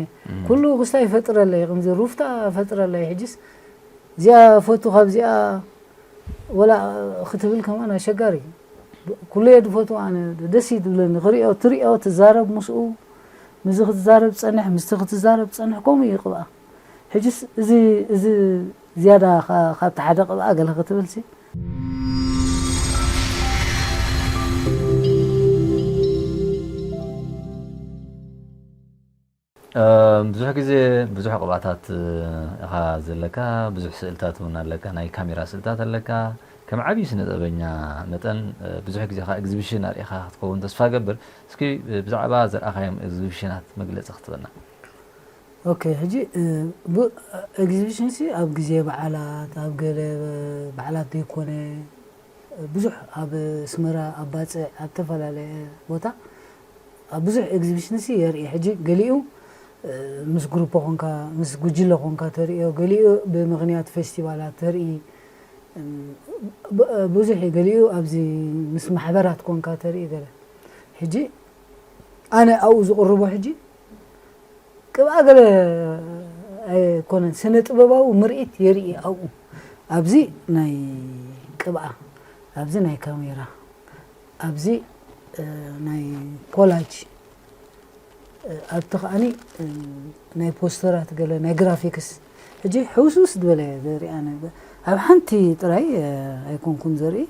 ኩሉ ክስታ ይፈጥረለይ፣ ከምዚ ሩፍታ ፈጥረለይ። ሕጅስ እዚኣ ፈቱ ካብዚኣ ወላ ክትብል ከማን ኣሸጋሪ። ኩሉ እየ ዝፈትዋ ኣነ፣ ደስ እዩ ዝብለኒ ክሪኦ፣ ትሪኦ ትዛረብ ምስኡ። ምስዚ ክትዛረብ ጸንሕ፣ ምስቲ ክትዛረብ ጸንሕ፣ ከምኡ እዩ ቅብኣ። ሕጅስ እዚ፣ እዚ ዝያዳ ካ-፣ ካብቲ ሓደ ቅብኣ ገለ ክትብልሲ? እ፣ ብዙሕ ግዜ ብዙሕ ቅብኣታት፣ እ፣ ኢኻ ዘለካ፣ ብዙሕ ስእልታት እውን ኣለካ፣ ናይ ካሜራ ስእልታት ኣለካ። ከም ዓብዪ ስነ ጥበበኛ መጠን፣ እ፣ ብዙሕ ግዜ ኸዓ ኤግዚቢሽን ኣርኢኻ ክትከውን ተስፋ እገብር። እስኪ፣ እ፣ ብዛዕባ ዘርኣኻዮም ኤግዚቢሽናት መግለጺ ክትበና። ኦኬ፣ ሕጂ፣ እ፣ ቡ-፣ ኤግዚቢሽንሲ ኣብ ግዜ በዓላት፣ ኣብ ገለ በዓላት ዘይኮነ፣ ብዙሕ ኣብ ኣስመራ፣ ኣብ ባጽዕ፣ ኣብ ዝተፈላለየ ቦታ፣ ኣብ ብዙሕ ኤግዚቢሽንሲ የርኢ። ሕጂ ገሊኡ፣ እ፣ ምስ ግሩፕ ኾንካ፣ ምስ ጉጅለ ኾንካ ተርእዮ፣ ገሊኡ ብምኽንያት ፌስቲቫላት ተርኢ፣ እም፣ ብ-፣ ብዙሕ እዩ። ገሊኡ ኣብዚ ምስ ማሕበራት ኮንካ ተርኢ ገለ። ሕጂ ኣነ ኣብኡ ዝቕርቦ ሕጂ ቅብኣ ገለ ኣይኮነን፣ ስነ ጥበባዊ ምርኢት የርኢ ኣብኡ። ኣብዚ ናይ ቅብኣ፣ ኣብዚ ናይ ካሜራ፣ ኣብዚ፣ እ፣ ናይ ኮላጅ፣ እ፣ ኣብቲ ከኣኒ፣ እ፣ ናይ ፖስተራት ገለ ናይ ግራፊክስ። ሕጂ ሕውስውስ ዝበለ ዘርኢ ኣነ ብ-፣ ኣብ ሓንቲ ጥራይ፣ እ፣ ኣይኮንኩን ዘርኢ፣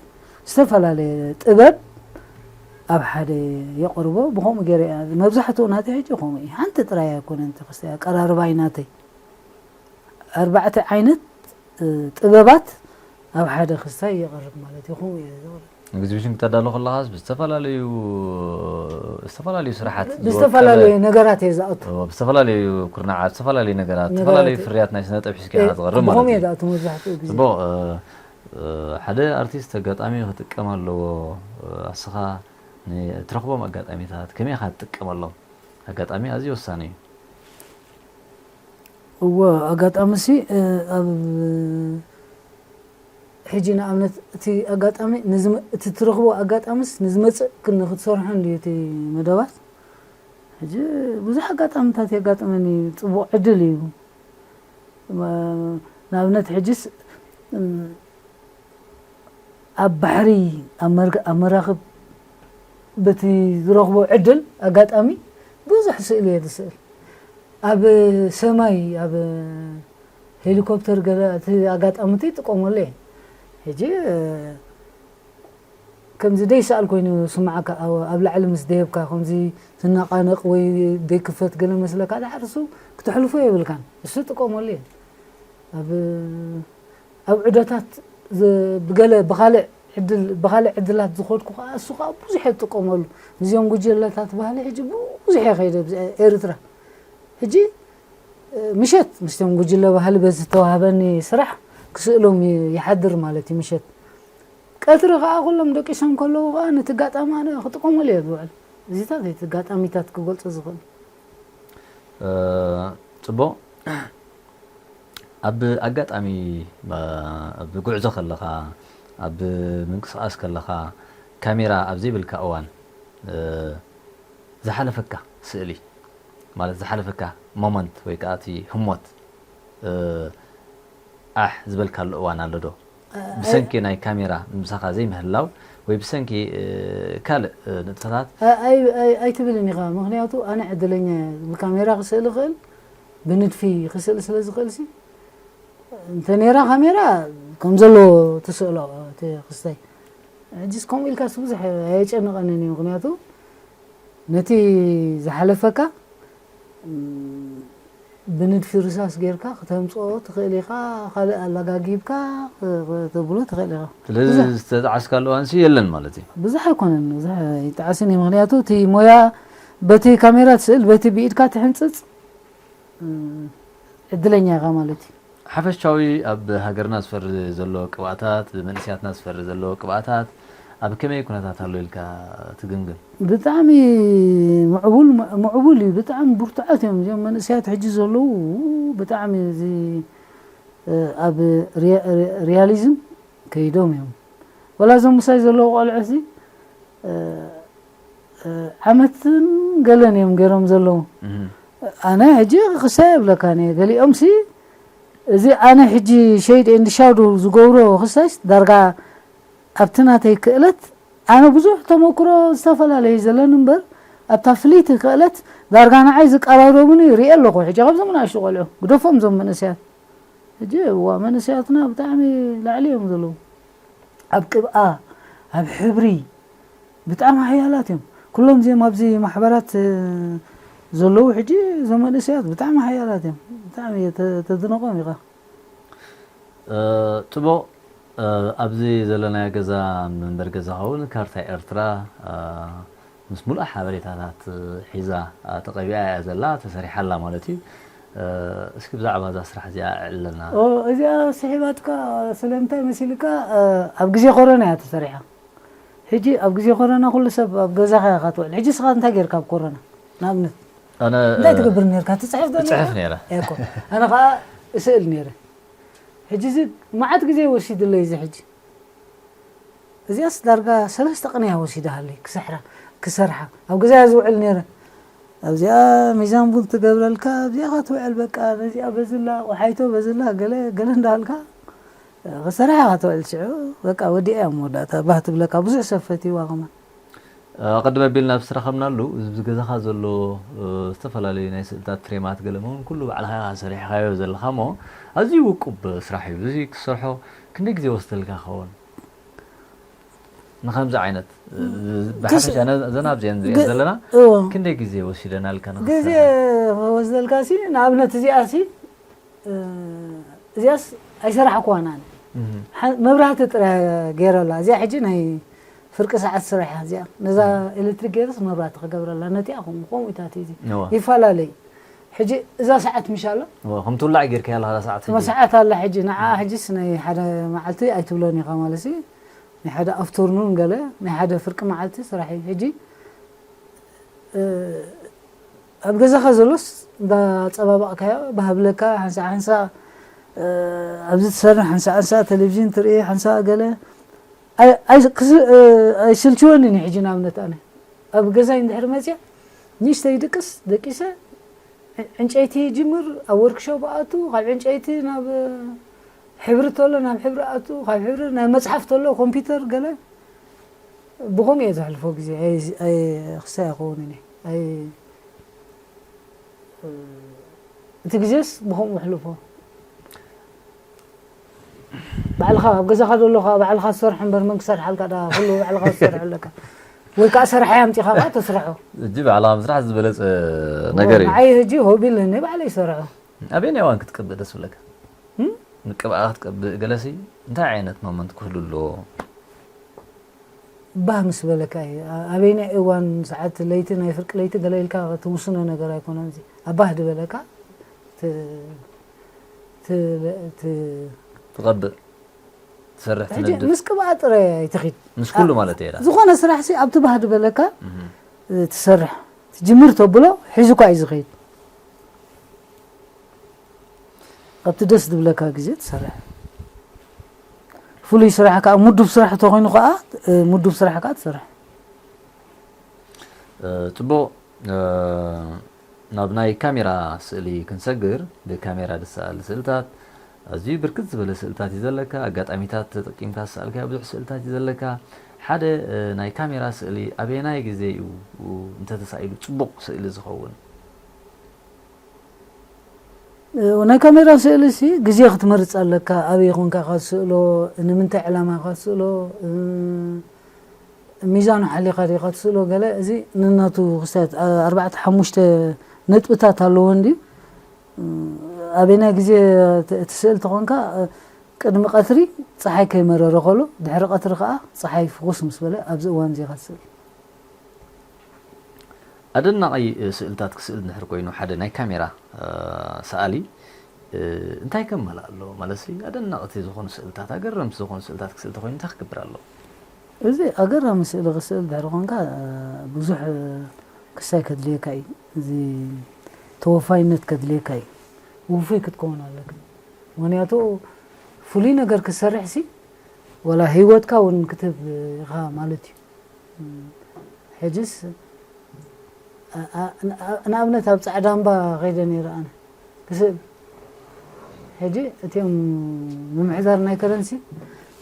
ዝተፈላለየ ጥበብ ኣብ ሓደ የቕርቦ። ብኸምኡ ገይረ እያ፣ መብዛሕትኡ ናተይ ሕጂ ከምኡ እዩ። ሓንቲ ጥራይ ኣይኮነን እቲ ክስታይ፣ ኣቀራርባይ ናተይ። ኣርባዕተ ዓይነት፣ እ፣ ጥበባት ኣብ ሓደ ክስታይ የቕርብ ማለት እዩ። ከምኡ እየ ዘቕርብ። ኤግዚቢሽን ክተዳሉ ከለኻስ ብዝተፈላለዩ፣ ዝተፈላለዩ ስራሓት ብዝተፈላለዩ ዝወቀበ፣ ነገራት እየ ዝኣቱ። ኦ፣ ብዝተፈላለዩ ኩርናዓት፣ ዝተፈላለዩ ነገራት፣ ነገራት፣ ዝተፈላለዩ ፍርያት ናይ ስነ ጥበብ ሒዝካ እ፣ ኢኻ ትቐርብ ማለት ብኸምኡ እየ እዩ። ዝኣቱ መብዛሕትኡ ግዜ። ጽቡቕ፣ እ፣ እ፣ ሓደ ኣርቲስት ኣጋጣሚ ክጥቀም ኣለዎ። እ፣ ኣስኻ ን-፣ እትረኽቦም ኣጋጣሚታት ከመይ ኢኻ ትጥቀመሎም? ኣጋጣሚ ኣዝዩ ወሳኒ እዩ። እወ፣ ኣጋጣሚሲ፣ እ፣ ኣብ ሕጂ ንኣብነት እቲ ኣጋጣሚ ንዝመ-፣ እቲ ትረኽቦ ኣጋጣሚስ ንዝመጽእ ክን-፣ ክትሰርሖ እንድዩ እቲ መደባት። ሕጂ ብዙሕ ኣጋጣሚታት የጋጥመኒ፣ ጽቡቕ ዕድል እዩ። መ-፣ ንኣብነት ሕጅስ፣ እም፣ ኣብ ባሕሪ፣ ኣብ መርግ-፣ ኣብ መራኽብ በቲ ዝረኽቦ ዕድል ኣጋጣሚ ብዙሕ ስእሊ እየ ዝስእል። ኣብ ሰማይ፣ ኣብ ሄሊኮፕተር ገለ እቲ ኣጋጣሚ እቲ ይጥቀመሉ እየ። ሕጂ፣ እ፣ ከምዚ ደይሰኣል ኮይኑ ስምዓካ፣ ኣብ፣ ኣብ ላዕሊ ምስ ደየብካ ከምዚ ትነቓነቕ ወይ ደይክፈት ገለ መስለካ፣ ድሓር እሱ ክትሕልፎ የብልካን። እሱ ጥቀመሉ እየ። ኣብ፣ ኣብ ዑደታት ዝ-፣ ብገለ፣ ብኻልእ ዕድል፣ ብኻልእ ዕድላት ዝኸድኩ ከኣ፣ እሱ ከኣ ብዙሕ እየ ዝጥቀመሉ። ምስዚኦም ጉጅለታት ባህሊ ሕጂ ብዙሕ እየ ከይደ ኣብዚ ኤርትራ። ሕጂ፣ እ፣ ምሸት ምስቶም ጉጅለ ባህሊ በዚ ዝተዋህበኒ ስራሕ ክስእሎም ይ-፣ ይሓድር ማለት እዩ። ምሸት ቀትሪ ከኣ ኩሎም ደቂሶም ከለዉ ከኣ ነቲ ኣጋጣሚ ኣነ ክጥቀመሉ እየ ዝውዕል። እዚታት እቲ ኣጋጣሚታት ክገልጾ ዝኽእል። እ፣ ጽቡቕ። ኣብ ኣጋጣሚ፣ እ፣ ኣብ ጉዕዞ ከለኻ፣ ኣብ ምንቅስቓስ ከለኻ፣ ካሜራ ኣብ ዘይብልካ እዋን፣ እ፣ ዝሓለፈካ ስእሊ፣ ማለት ዝሓለፈካ ሞመንት ወይ ከኣ እቲ ህሞት፣ እ፣ ኣሕ ዝበልካሉ እዋን ኣሎ ዶ? እ፣ ብሰንኪ ናይ ካሜራ ምሳኻ ዘይምህላው ወይ ብሰንኪ፣ እ፣ ካልእ፣ እ፣ ንጥፈታት? እ፣ ኣይ-፣ ኣይ-፣ ኣይትብልን ኢኻ። ምኽንያቱ ኣነ ዕድለኛ እየ። ብካሜራ ክስእል እኽእል፣ ብንድፊ ክስእል ስለ ዝኽእል ሲ፣ እንተ ነይራ ካሜራ ከም ዘለዎ ትስእሎ እቲ ክስታይ። ሕጂስ ከምኡ ኢልካስ ብዙሕ ኣየጨንቐንን እዩ። ምኽንያቱ ነቲ ዝሓለፈካ፣ እም፣ ብንድፊ ርሳስ ጌርካ ክተምጽኦ ትኽእል ኢኻ፣ ካልእ ኣላጋጊብካ ክ-፣ ከተብሎ ትኽእል ኢኻ። ስለዚ ብዙሕ ዝተጣዓስካሉ እዋንሲ የለን ማለት እዩ? ብዙሕ ኣይኮነን፣ ብዙሕ ኣይጠዓስን እዩ። ምኽንያቱ እቲ ሞያ በቲ ካሜራ ትስእል፣ በቲ ብኢድካ ትሕንጽጽ፣ እም፣ ዕድለኛ ኢኻ ማለት እዩ። ሓፈሻዊ ኣብ ሃገርና ዝፈሪ ዘሎ ቅብኣታት፣ ብመንእሰያትና ዝፈሪ ዘሎ ቅብኣታት ኣብ ከመይ ኩነታት ኣሎ ኢልካ ትግምግም? ብጣዕሚ ምዕቡል፣ ምዕቡል እዩ። ብጣዕሚ ብርቱዓት እዮም እዚኦም መንእሰያት ሕጂ ዘለዉ። ብጣዕሚ እዚ፣ እ፣ ኣብ ሪያ-፣ ሪ-፣ ሪያሊዝም ከይዶም እዮም። ወላ እዞም ምሳይ ዘለዉ ቆልዑ እዚ፣ እ፣ እ፣ ዓመትን ገለን እዮም ገይሮም ዘለዉ። እህ። ኣነ ሕጂ ክሳይ የብለካን እየ። ገሊኦምሲ እዚ ኣነ ሕጂ ሸይድ ኤንድ ሻውዶ ዝገብሮ ክሳይስ ዳርጋ ኣብቲ ናተይ ክእለት ኣነ ብዙሕ ተመክሮ ዝተፈላለዩ ዘለኒ እምበር ኣብታ ፍልይቲ ክእለት ዳርጋ ንዓይ ዝቀራረቡኒ ይሪኤ ኣለኹ። ሕጂ ካብዞም ንኣሽቱ ቆልዑ ግደፎም፣ እዞም መንእሰያት ሕጂ እዋ መንእሰያትና ብጣዕሚ ላዕሊ እዮም ዘለዉ። ኣብ ቅብኣ፣ ኣብ ሕብሪ ብጣዕሚ ሓያላት እዮም። ኩሎም እዚኦም ኣብዚ ማሕበራት እ፣ ዘለዉ ሕጂ እዞም መንእሰያት ብጣዕሚ ሓያላት እዮም። ብጣዕሚ እየ ተ- ተድንቖም ኢኻ። እ፣ ጽቡቕ። እ፣ ኣብዚ ዘለናዮ ገዛ፣ መንበሪ ገዛ ኸውን፣ ካርታ ኤርትራ፣ እ፣ ምስ ሙሉእ ሓበሬታታት ሒዛ፣ እ፣ ተቐቢኣ እያ ዘላ፣ ተሰሪሓ ኣላ ማለት እዩ። እ፣ እስኪ ብዛዕባ እዛ ስራሕ እዚኣ ኣዕልለና። ኦ፣ እዚኣ ስሒባትካ ስለምንታይ መሲልካ? እ፣ ኣብ ግዜ ኮሮና እያ ተሰሪሓ። ሕጂ ኣብ ግዜ ኮሮና ኩሉ ሰብ ኣብ ገዛኻ ኢኻ ትውዕል። ሕጂ ስኻ እንታይ ጌርካ ኣብ ኮሮና? ንኣብነት ኣነ እንታይ ትገብር ነርካ? ትጽሕፍ ዶ እጽሕፍ ነርካ? ነይረ። እኮ ኣነ ኸኣ እስእል ነይረ። ሕጂ እዚ መዓት ግዜ ወሲድለይ እዚ ሕጂ። እዚኣስ ዳርጋ ሰለስተ ቅንያ ወሲዳሃለይ ክስሕራ ክሰርሓ። ኣብ ገዛያ ዝውዕል ነይረ። ኣብዚኣ ሚዛን ቡን ትገብረልካ፣ ኣብዚኣ ኸትውዕል በቃ፣ ነዚኣ በዝላ፣ ቆሓይቶ በዝላ፣ ገለ ገለ እንዳሃልካ ክሰርሓ ኸትውዕል ሽዑ በቃ ወዲኣ እያ መወዳእታ ባህ ትብለካ። ብዙሕ ሰብ ፈትይዋ ከማን። ኣቐድም ኣቢልና ኣብ ዝተረኸብናሉ፣ እዚ ገዛኻ ዘሎ፣ እ፣ ዝተፈላለዩ ናይ ስእልታት ፍሬማት ገለ እውን ኩሉ ባዕልኻ ኢኻ ሰሪሕኻዮ ዘለኻ እሞ፣ ኣዝዩ ውቁብ ስራሕ እዩ። እዚ ክትሰርሖ ክንደይ ግዜ ወስደልካ ይኸውን? ንኸምዚ ዓይነት፣ እ፣ ብሓፈሻ ነ- እዘን ኣብዚአን ንሪአን ግ- ዘለና እዎ። ክንደይ ግዜ ወሲደናልካ ግዜ ንኽትሰርሐን? ወስደልካ ሲ ንኣብነት እዚኣ ሲ እ፣ እዚኣስ ኣይሰራሕኩዋን ኣነ። እህ። ሓ- መብራህቲ ጥራይ ገይረላ። እዚኣ ሕጂ ናይ ፍርቂ ሰዓት ስራሕ እያ እዚኣ። ነዛ ኤሌክትሪክ ገይረስ መብራህቲ ክገብረላ። ነቲኣ ከምኡ፣ ከምኡ ኢታት እዩ እዚ። እዋ። ይፈላለዩ። ሕጂ እዛ ሰዓት ምሽ ኣላ? እዋ፣ ከም ትውላዕ ጌርካያ ኣለኻ እዛ ሰዓት ሕጂ? ሰዓት ኣላ ሕጂ። ንዓ ሕጂስ ናይ ሓደ መዓልቲ ኣይትብሎን ኢኻ ማለት እዩ። ናይ ሓደ ኣፍተርኑን ገለ፣ ናይ ሓደ ፍርቂ መዓልቲ ስራሕ እዩ። ሕጂ እ፣ ኣብ ገዛኻ ዘሎስ እንዳጸባባቕካዮ ባህብለካ ሓንሳ ሓንሳ እ፣ ኣብዚ ትሰርሕ ሓንሳ ሓንሳ ቴሌቪዥን ትርኢ ሓንሳ ገለ ኣይ- ኣይ- ክስ- እ፣ ኣይስልችወንን እዩ። ሕጂ ንኣብነት ኣነ ኣብ ገዛይ እንድሕር መፅያ ንእሽተይ ድቅስ ደቂሰ ዕ- ዕንጨይቲ ይጅምር ኣብ ወርክሾፕ ኣቱ ካብ ዕንጨይቲ ናብ ሕብሪ ተሎ ናብ ሕብሪ ኣቱ ካብ ሕብሪ ናይ መፅሓፍ ተሎ ኮምፒውተር ገለ ብኸምኡ እየ ዘሕልፎ ግዜ። ኣይ- ኣይ- ክሳይ ኣይኸውን እኔ። ኣይ- እቲ ግዜስ ብኸምኡ ኣሕልፎ። ባዕልኻ ኣብ ገዛኻ ደሎኻ ባዕልኻ ትሰርሖ እምበር መን ክሰርሓልካ ዳ ኩሉ ባዕልኻ ትሰርሖ ኣለካ። ወይ ከዓ ሰራሒ ኣምፂኻ ከዓ ተስርሖ። እጂ ባዕልኻ ምስራሕ ዝበለፀ ነገር እዩ። ንዓይ ሕጂ ሆቢ ኣለኒ ባዕለይ ይሰርሖ። ኣበየናይ እዋን ክትቅብእ ደስ ብለካ? ምቅብኣ ክትቀብእ ገለሲ እንታይ ዓይነት ሞመንት ክህሉ ኣለዎ? ባህ ምስ በለካ እዩ። ኣበይናይ እዋን ሰዓት ለይቲ ናይ ፍርቂ ለይቲ ገለ ኢልካ ትውስኖ ነገር ኣይኮነን። እዚ ኣብ ባህ ዝበለካ ት- ት- ት- ትቐብእ ትሰርሕ ሕጂ ትነድፍ ምስ ቅብኣ ጥረ ኣይትኺድ። ምስ ኩሉ ማለት እየ። ዝኾነ ስራሕ ሲ ኣብቲ ባህ ዝበለካ እህ። ትሰርሕ ትጅምር ተብሎ ሒዙ እኳ እዩ ዝኸይድ። ኣብቲ ደስ ዝብለካ ግዜ ትሰርሕ። ፍሉይ ስራሕ ከዓ ምዱብ ስራሕ ተኾይኑ ከዓ ምዱብ ስራሕ ከዓ ትሰርሕ። ጽቡቕ። ናብ ናይ ካሜራ ስእሊ ክንሰግር፣ ብካሜራ ዝሰኣል ስእልታት ኣዝዩ ብርክት ዝበለ ስእልታት እዩ ዘለካ። ኣጋጣሚታት ተጠቂምካ ዝሰኣልካዮ ብዙሕ ስእልታት እዩ ዘለካ። ሓደ ናይ ካሜራ ስእሊ ኣበየናይ ግዜ እዩ እንተተሳኢሉ ጽቡቕ ስእሊ ዝኸውን? ናይ ካሜራ ስእሊ ሲ ግዜ ክትመርፅ ኣለካ። ኣበይ ኮንካ ኢኻ ትስእሎ፣ ንምንታይ ዕላማ ኢኻ ትስእሎ፣ ሚዛኑ ሓሊኻ ዲኻ ትስእሎ፣ ገለ እዚ ንነቱ ክስታት ኣርባዕተ ሓሙሽተ ነጥብታት ኣለዎ እንድዩ። ኣበየናይ ግዜ እቲ ስእሊ ተኾንካ ቅድሚ ቀትሪ ፀሓይ ከይመረረ ከሎ ድሕሪ ቀትሪ ከዓ ፀሓይ ፍኹስ ምስ በለ ኣብዚ እዋን እዚ ኢኻ ትስእል። ኣደናቒ ስእልታት ክስእል እንድሕር ኮይኑ ሓደ ናይ ካሜራ ሰኣሊ እንታይ ከማልእ ኣለዎ? ማለትሲ ኣደናቕቲ ዝኾኑ ስእልታት፣ ኣገረምቲ ዝኾኑ ስእልታት ክስእል ተኾይኑ እንታይ ክገብር ኣለዎ? እዚ ኣገራሚ ስእሊ ክስእል ድሕሪ ኮንካ ብዙሕ ክሳይ ከድልየካ እዩ። እዚ ተወፋይነት ከድልየካ እዩ። ውፉይ ክትከውን ኣለካ። ምክንያቱ ፍሉይ ነገር ክትሰርሕ ሲ ዋላ ህይወትካ እውን ክትህብ ኢኻ ማለት እዩ። ሕጅስ ንኣብነት ኣብ ፃዕዳ እምባ ከይደ ነይረ ኣነ ክስእል። ሕጂ እቲኦም ምምሕዳር ናይ ከረንሲ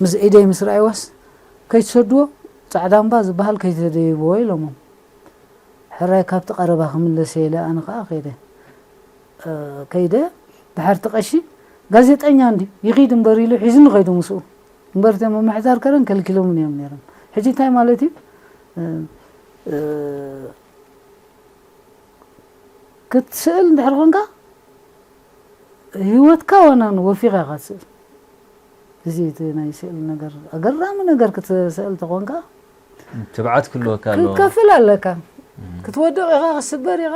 ምስ ኢደይ ምስ ረኣይዋስ ከይትሰድዎ ፃዕዳ እምባ ዝበሃል ከይተደይብዎ ኢሎሞም። ሕራይ ካብቲ ቀረባ ክምለስ እየ ኢለ ኣነ ከዓ ከይደ። ከይደ ድሓር እቲ ቀሺ ጋዜጠኛ እንዲ ይኺድ እምበር ኢሉ ሒዝኒ ከይዱ ምስኡ። እምበር እቶም ምምሕዳር ከረን ከልኪሎምን እዮም ነይሮም። ሕጂ እንታይ ማለት እዩ? ክትስእል እንድሕር ኮንካ ህይወትካ ዋናን ወፊኻ ኢኻ ትስእል። እዚ እቲ ናይ ስእል ነገር ኣገራሚ ነገር ክትስእል ተኾንካ ትብዓት ክህልወካ ኣለዎ። ክትከፍል ኣለካ። ክትወድቕ ኢኻ ክትስበር ኢኻ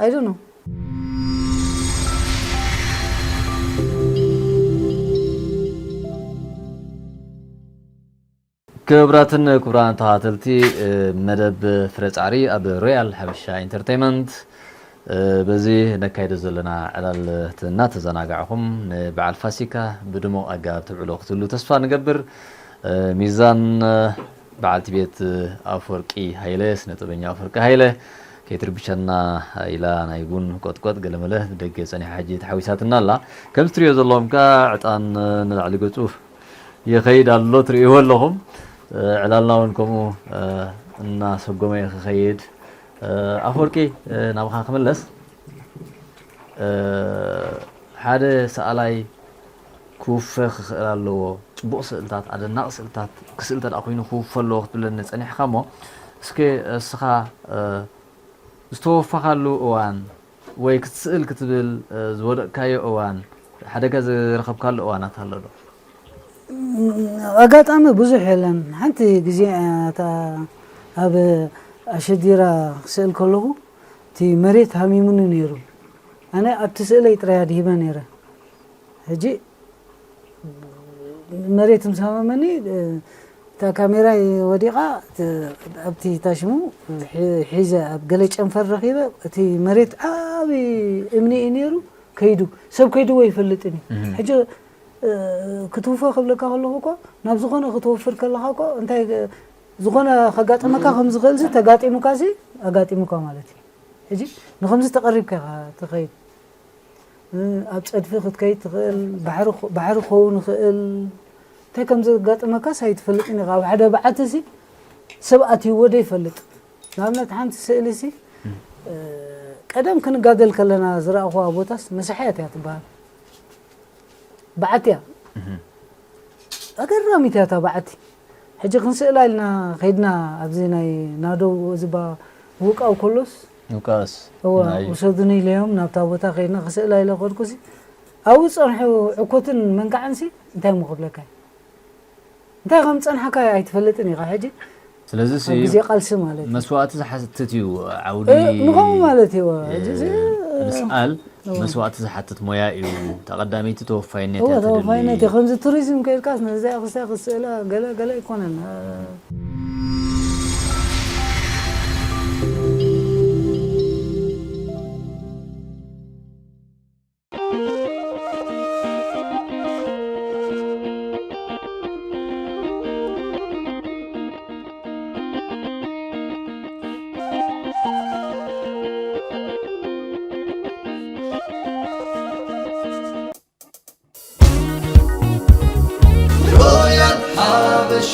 ኣይዶ ነው። ክቡራትን ክቡራን ተኸታተልቲ መደብ ፍረ ፃዕሪ ኣብ ሮያል ሓበሻ ኢንተርቴይመንት በዚ ነካይዶ ዘለና ዕላል እናተዘናጋዕኹም ንበዓል ፋሲካ ብድሙቕ ኣገባብ ትብዕሎ ክትህሉ ተስፋ ንገብር። ሚዛን በዓልቲ ቤት ኣፈወርቂ ሃይለ፣ ስነ ጥበበኛ ኣፈወርቂ ሃይለ ከይትርብሸና ኢላ ናይ ቡን ቆጥቆጥ ገለመለ ደገ ጸኒሓ ሕጂ ተሓዊሳትና ኣላ። ከምዚ ትሪኦ ዘለኹም ከኣ ዕጣን ንላዕሊ ገጹ ይኸይድ ኣሎ ትርእይዎ ኣለኹም። ዕላልና እውን ከምኡ እናሰጎመ እዩ ክኸይድ። ኣፈወርቂ ናብኻ ክምለስ። ሓደ ሰኣላይ ክውፈ ክኽእል ኣለዎ። ጽቡቕ ስእልታት፣ ኣደናቒ ስእልታት ክስእል እንተ ደኣ ኮይኑ ክውፈ ኣለዎ ክትብለኒ ጸኒሕካ እሞ እስከ እስኻ ዝተወፋኻሉ እዋን ወይ ክትስእል ክትብል ዝወደቕካዮ እዋን፣ ሓደጋ ዝረኸብካሉ እዋናት ኣሎ ዶ? ኣጋጣሚ ብዙሕ የለን። ሓንቲ ግዜ እታ ኣብ ኣሸዲራ ክስእል ከለኹ እቲ መሬት ሃሚሙኒ ነይሩ። ኣነ ኣብቲ ስእለይ ጥራይ ኣድሂበ ነይረ። ሕጂ መሬት ምስ ሃመመኒ እታ ካሜራይ ወዲቓ ኣብቲ ታሽሙ ሒዘ ኣብ ገለ ጨንፈር ረኺበ። እቲ መሬት ዓቢ እምኒ እዩ ነይሩ። ከይዱ ሰብ ከይድዎ ይፈልጥን እዩ። ሕጂ ክትውፈ ክብለካ ከለኹ እኮ ናብ ዝኾነ ክትወፍር ከለኻ እኮ እንታይ ዝኾነ ከጋጥመካ ከም ዝኽእል ሲ ተጋጢሙካ ሲ ኣጋጢሙካ ማለት እዩ። ሕጂ ንኸምዚ ተቐሪብካ ኢኻ ትኸይድ። ኣብ ጸድፊ ክትከይድ ትኽእል፣ ባሕሪ ክኸውን ይኽእል። እንታይ ከም ዘጋጥመካስ ኣይትፈልጥን ኢኻ። ኣብ ሓደ በዓቲ ሲ ሰብ ኣትይዎ ዶ ይፈልጥ? ንኣብነት ሓንቲ ስእሊ ሲ ቀደም ክንጋደል ከለና ዝረኣኹዋ ቦታስ መሳሕያት እያ ትበሃል። በዓቲ እያ። ኣገራሚት እያ እታ በዓቲ። ሕጂ ክንስእላ ኢልና ከይድና ኣብዚ ናይ ናደው ዝባ ውቃው ከሎስ ውቃስ እወ ውሰዱኒ ኢለዮም ናብታ ቦታ ከይድና ክስእላ ኢለ ከድኩሲ ኣብኡ ጸንሑ ዕኮትን መንካዕንሲ እንታይ እሞ ክብለካ እዩ? እንታይ ከም ጸንሓካ ኣይትፈልጥን ኢኻ ሕጂ። ስለዚ ኣብ ግዜ ቃልሲ ማለት እዩ። መስዋእቲ ዝሓትት እዩ ዓውዲ እ፣ ንኸምኡ ማለት እዩ። ሕጂ እዚ ምስኣል መስዋእቲ ዝሓትት ሞያ እዩ። ተቐዳመይቲ ተወፋይነት እወ እያ ተወፋይነት እዩ። ትደሊ። ከምዚ ቱሪዝም ከይድካስ ነዚኣ ክስታ ክስእላ ገለ ገለ ኣይኮነን። ሮያል ሓበሻ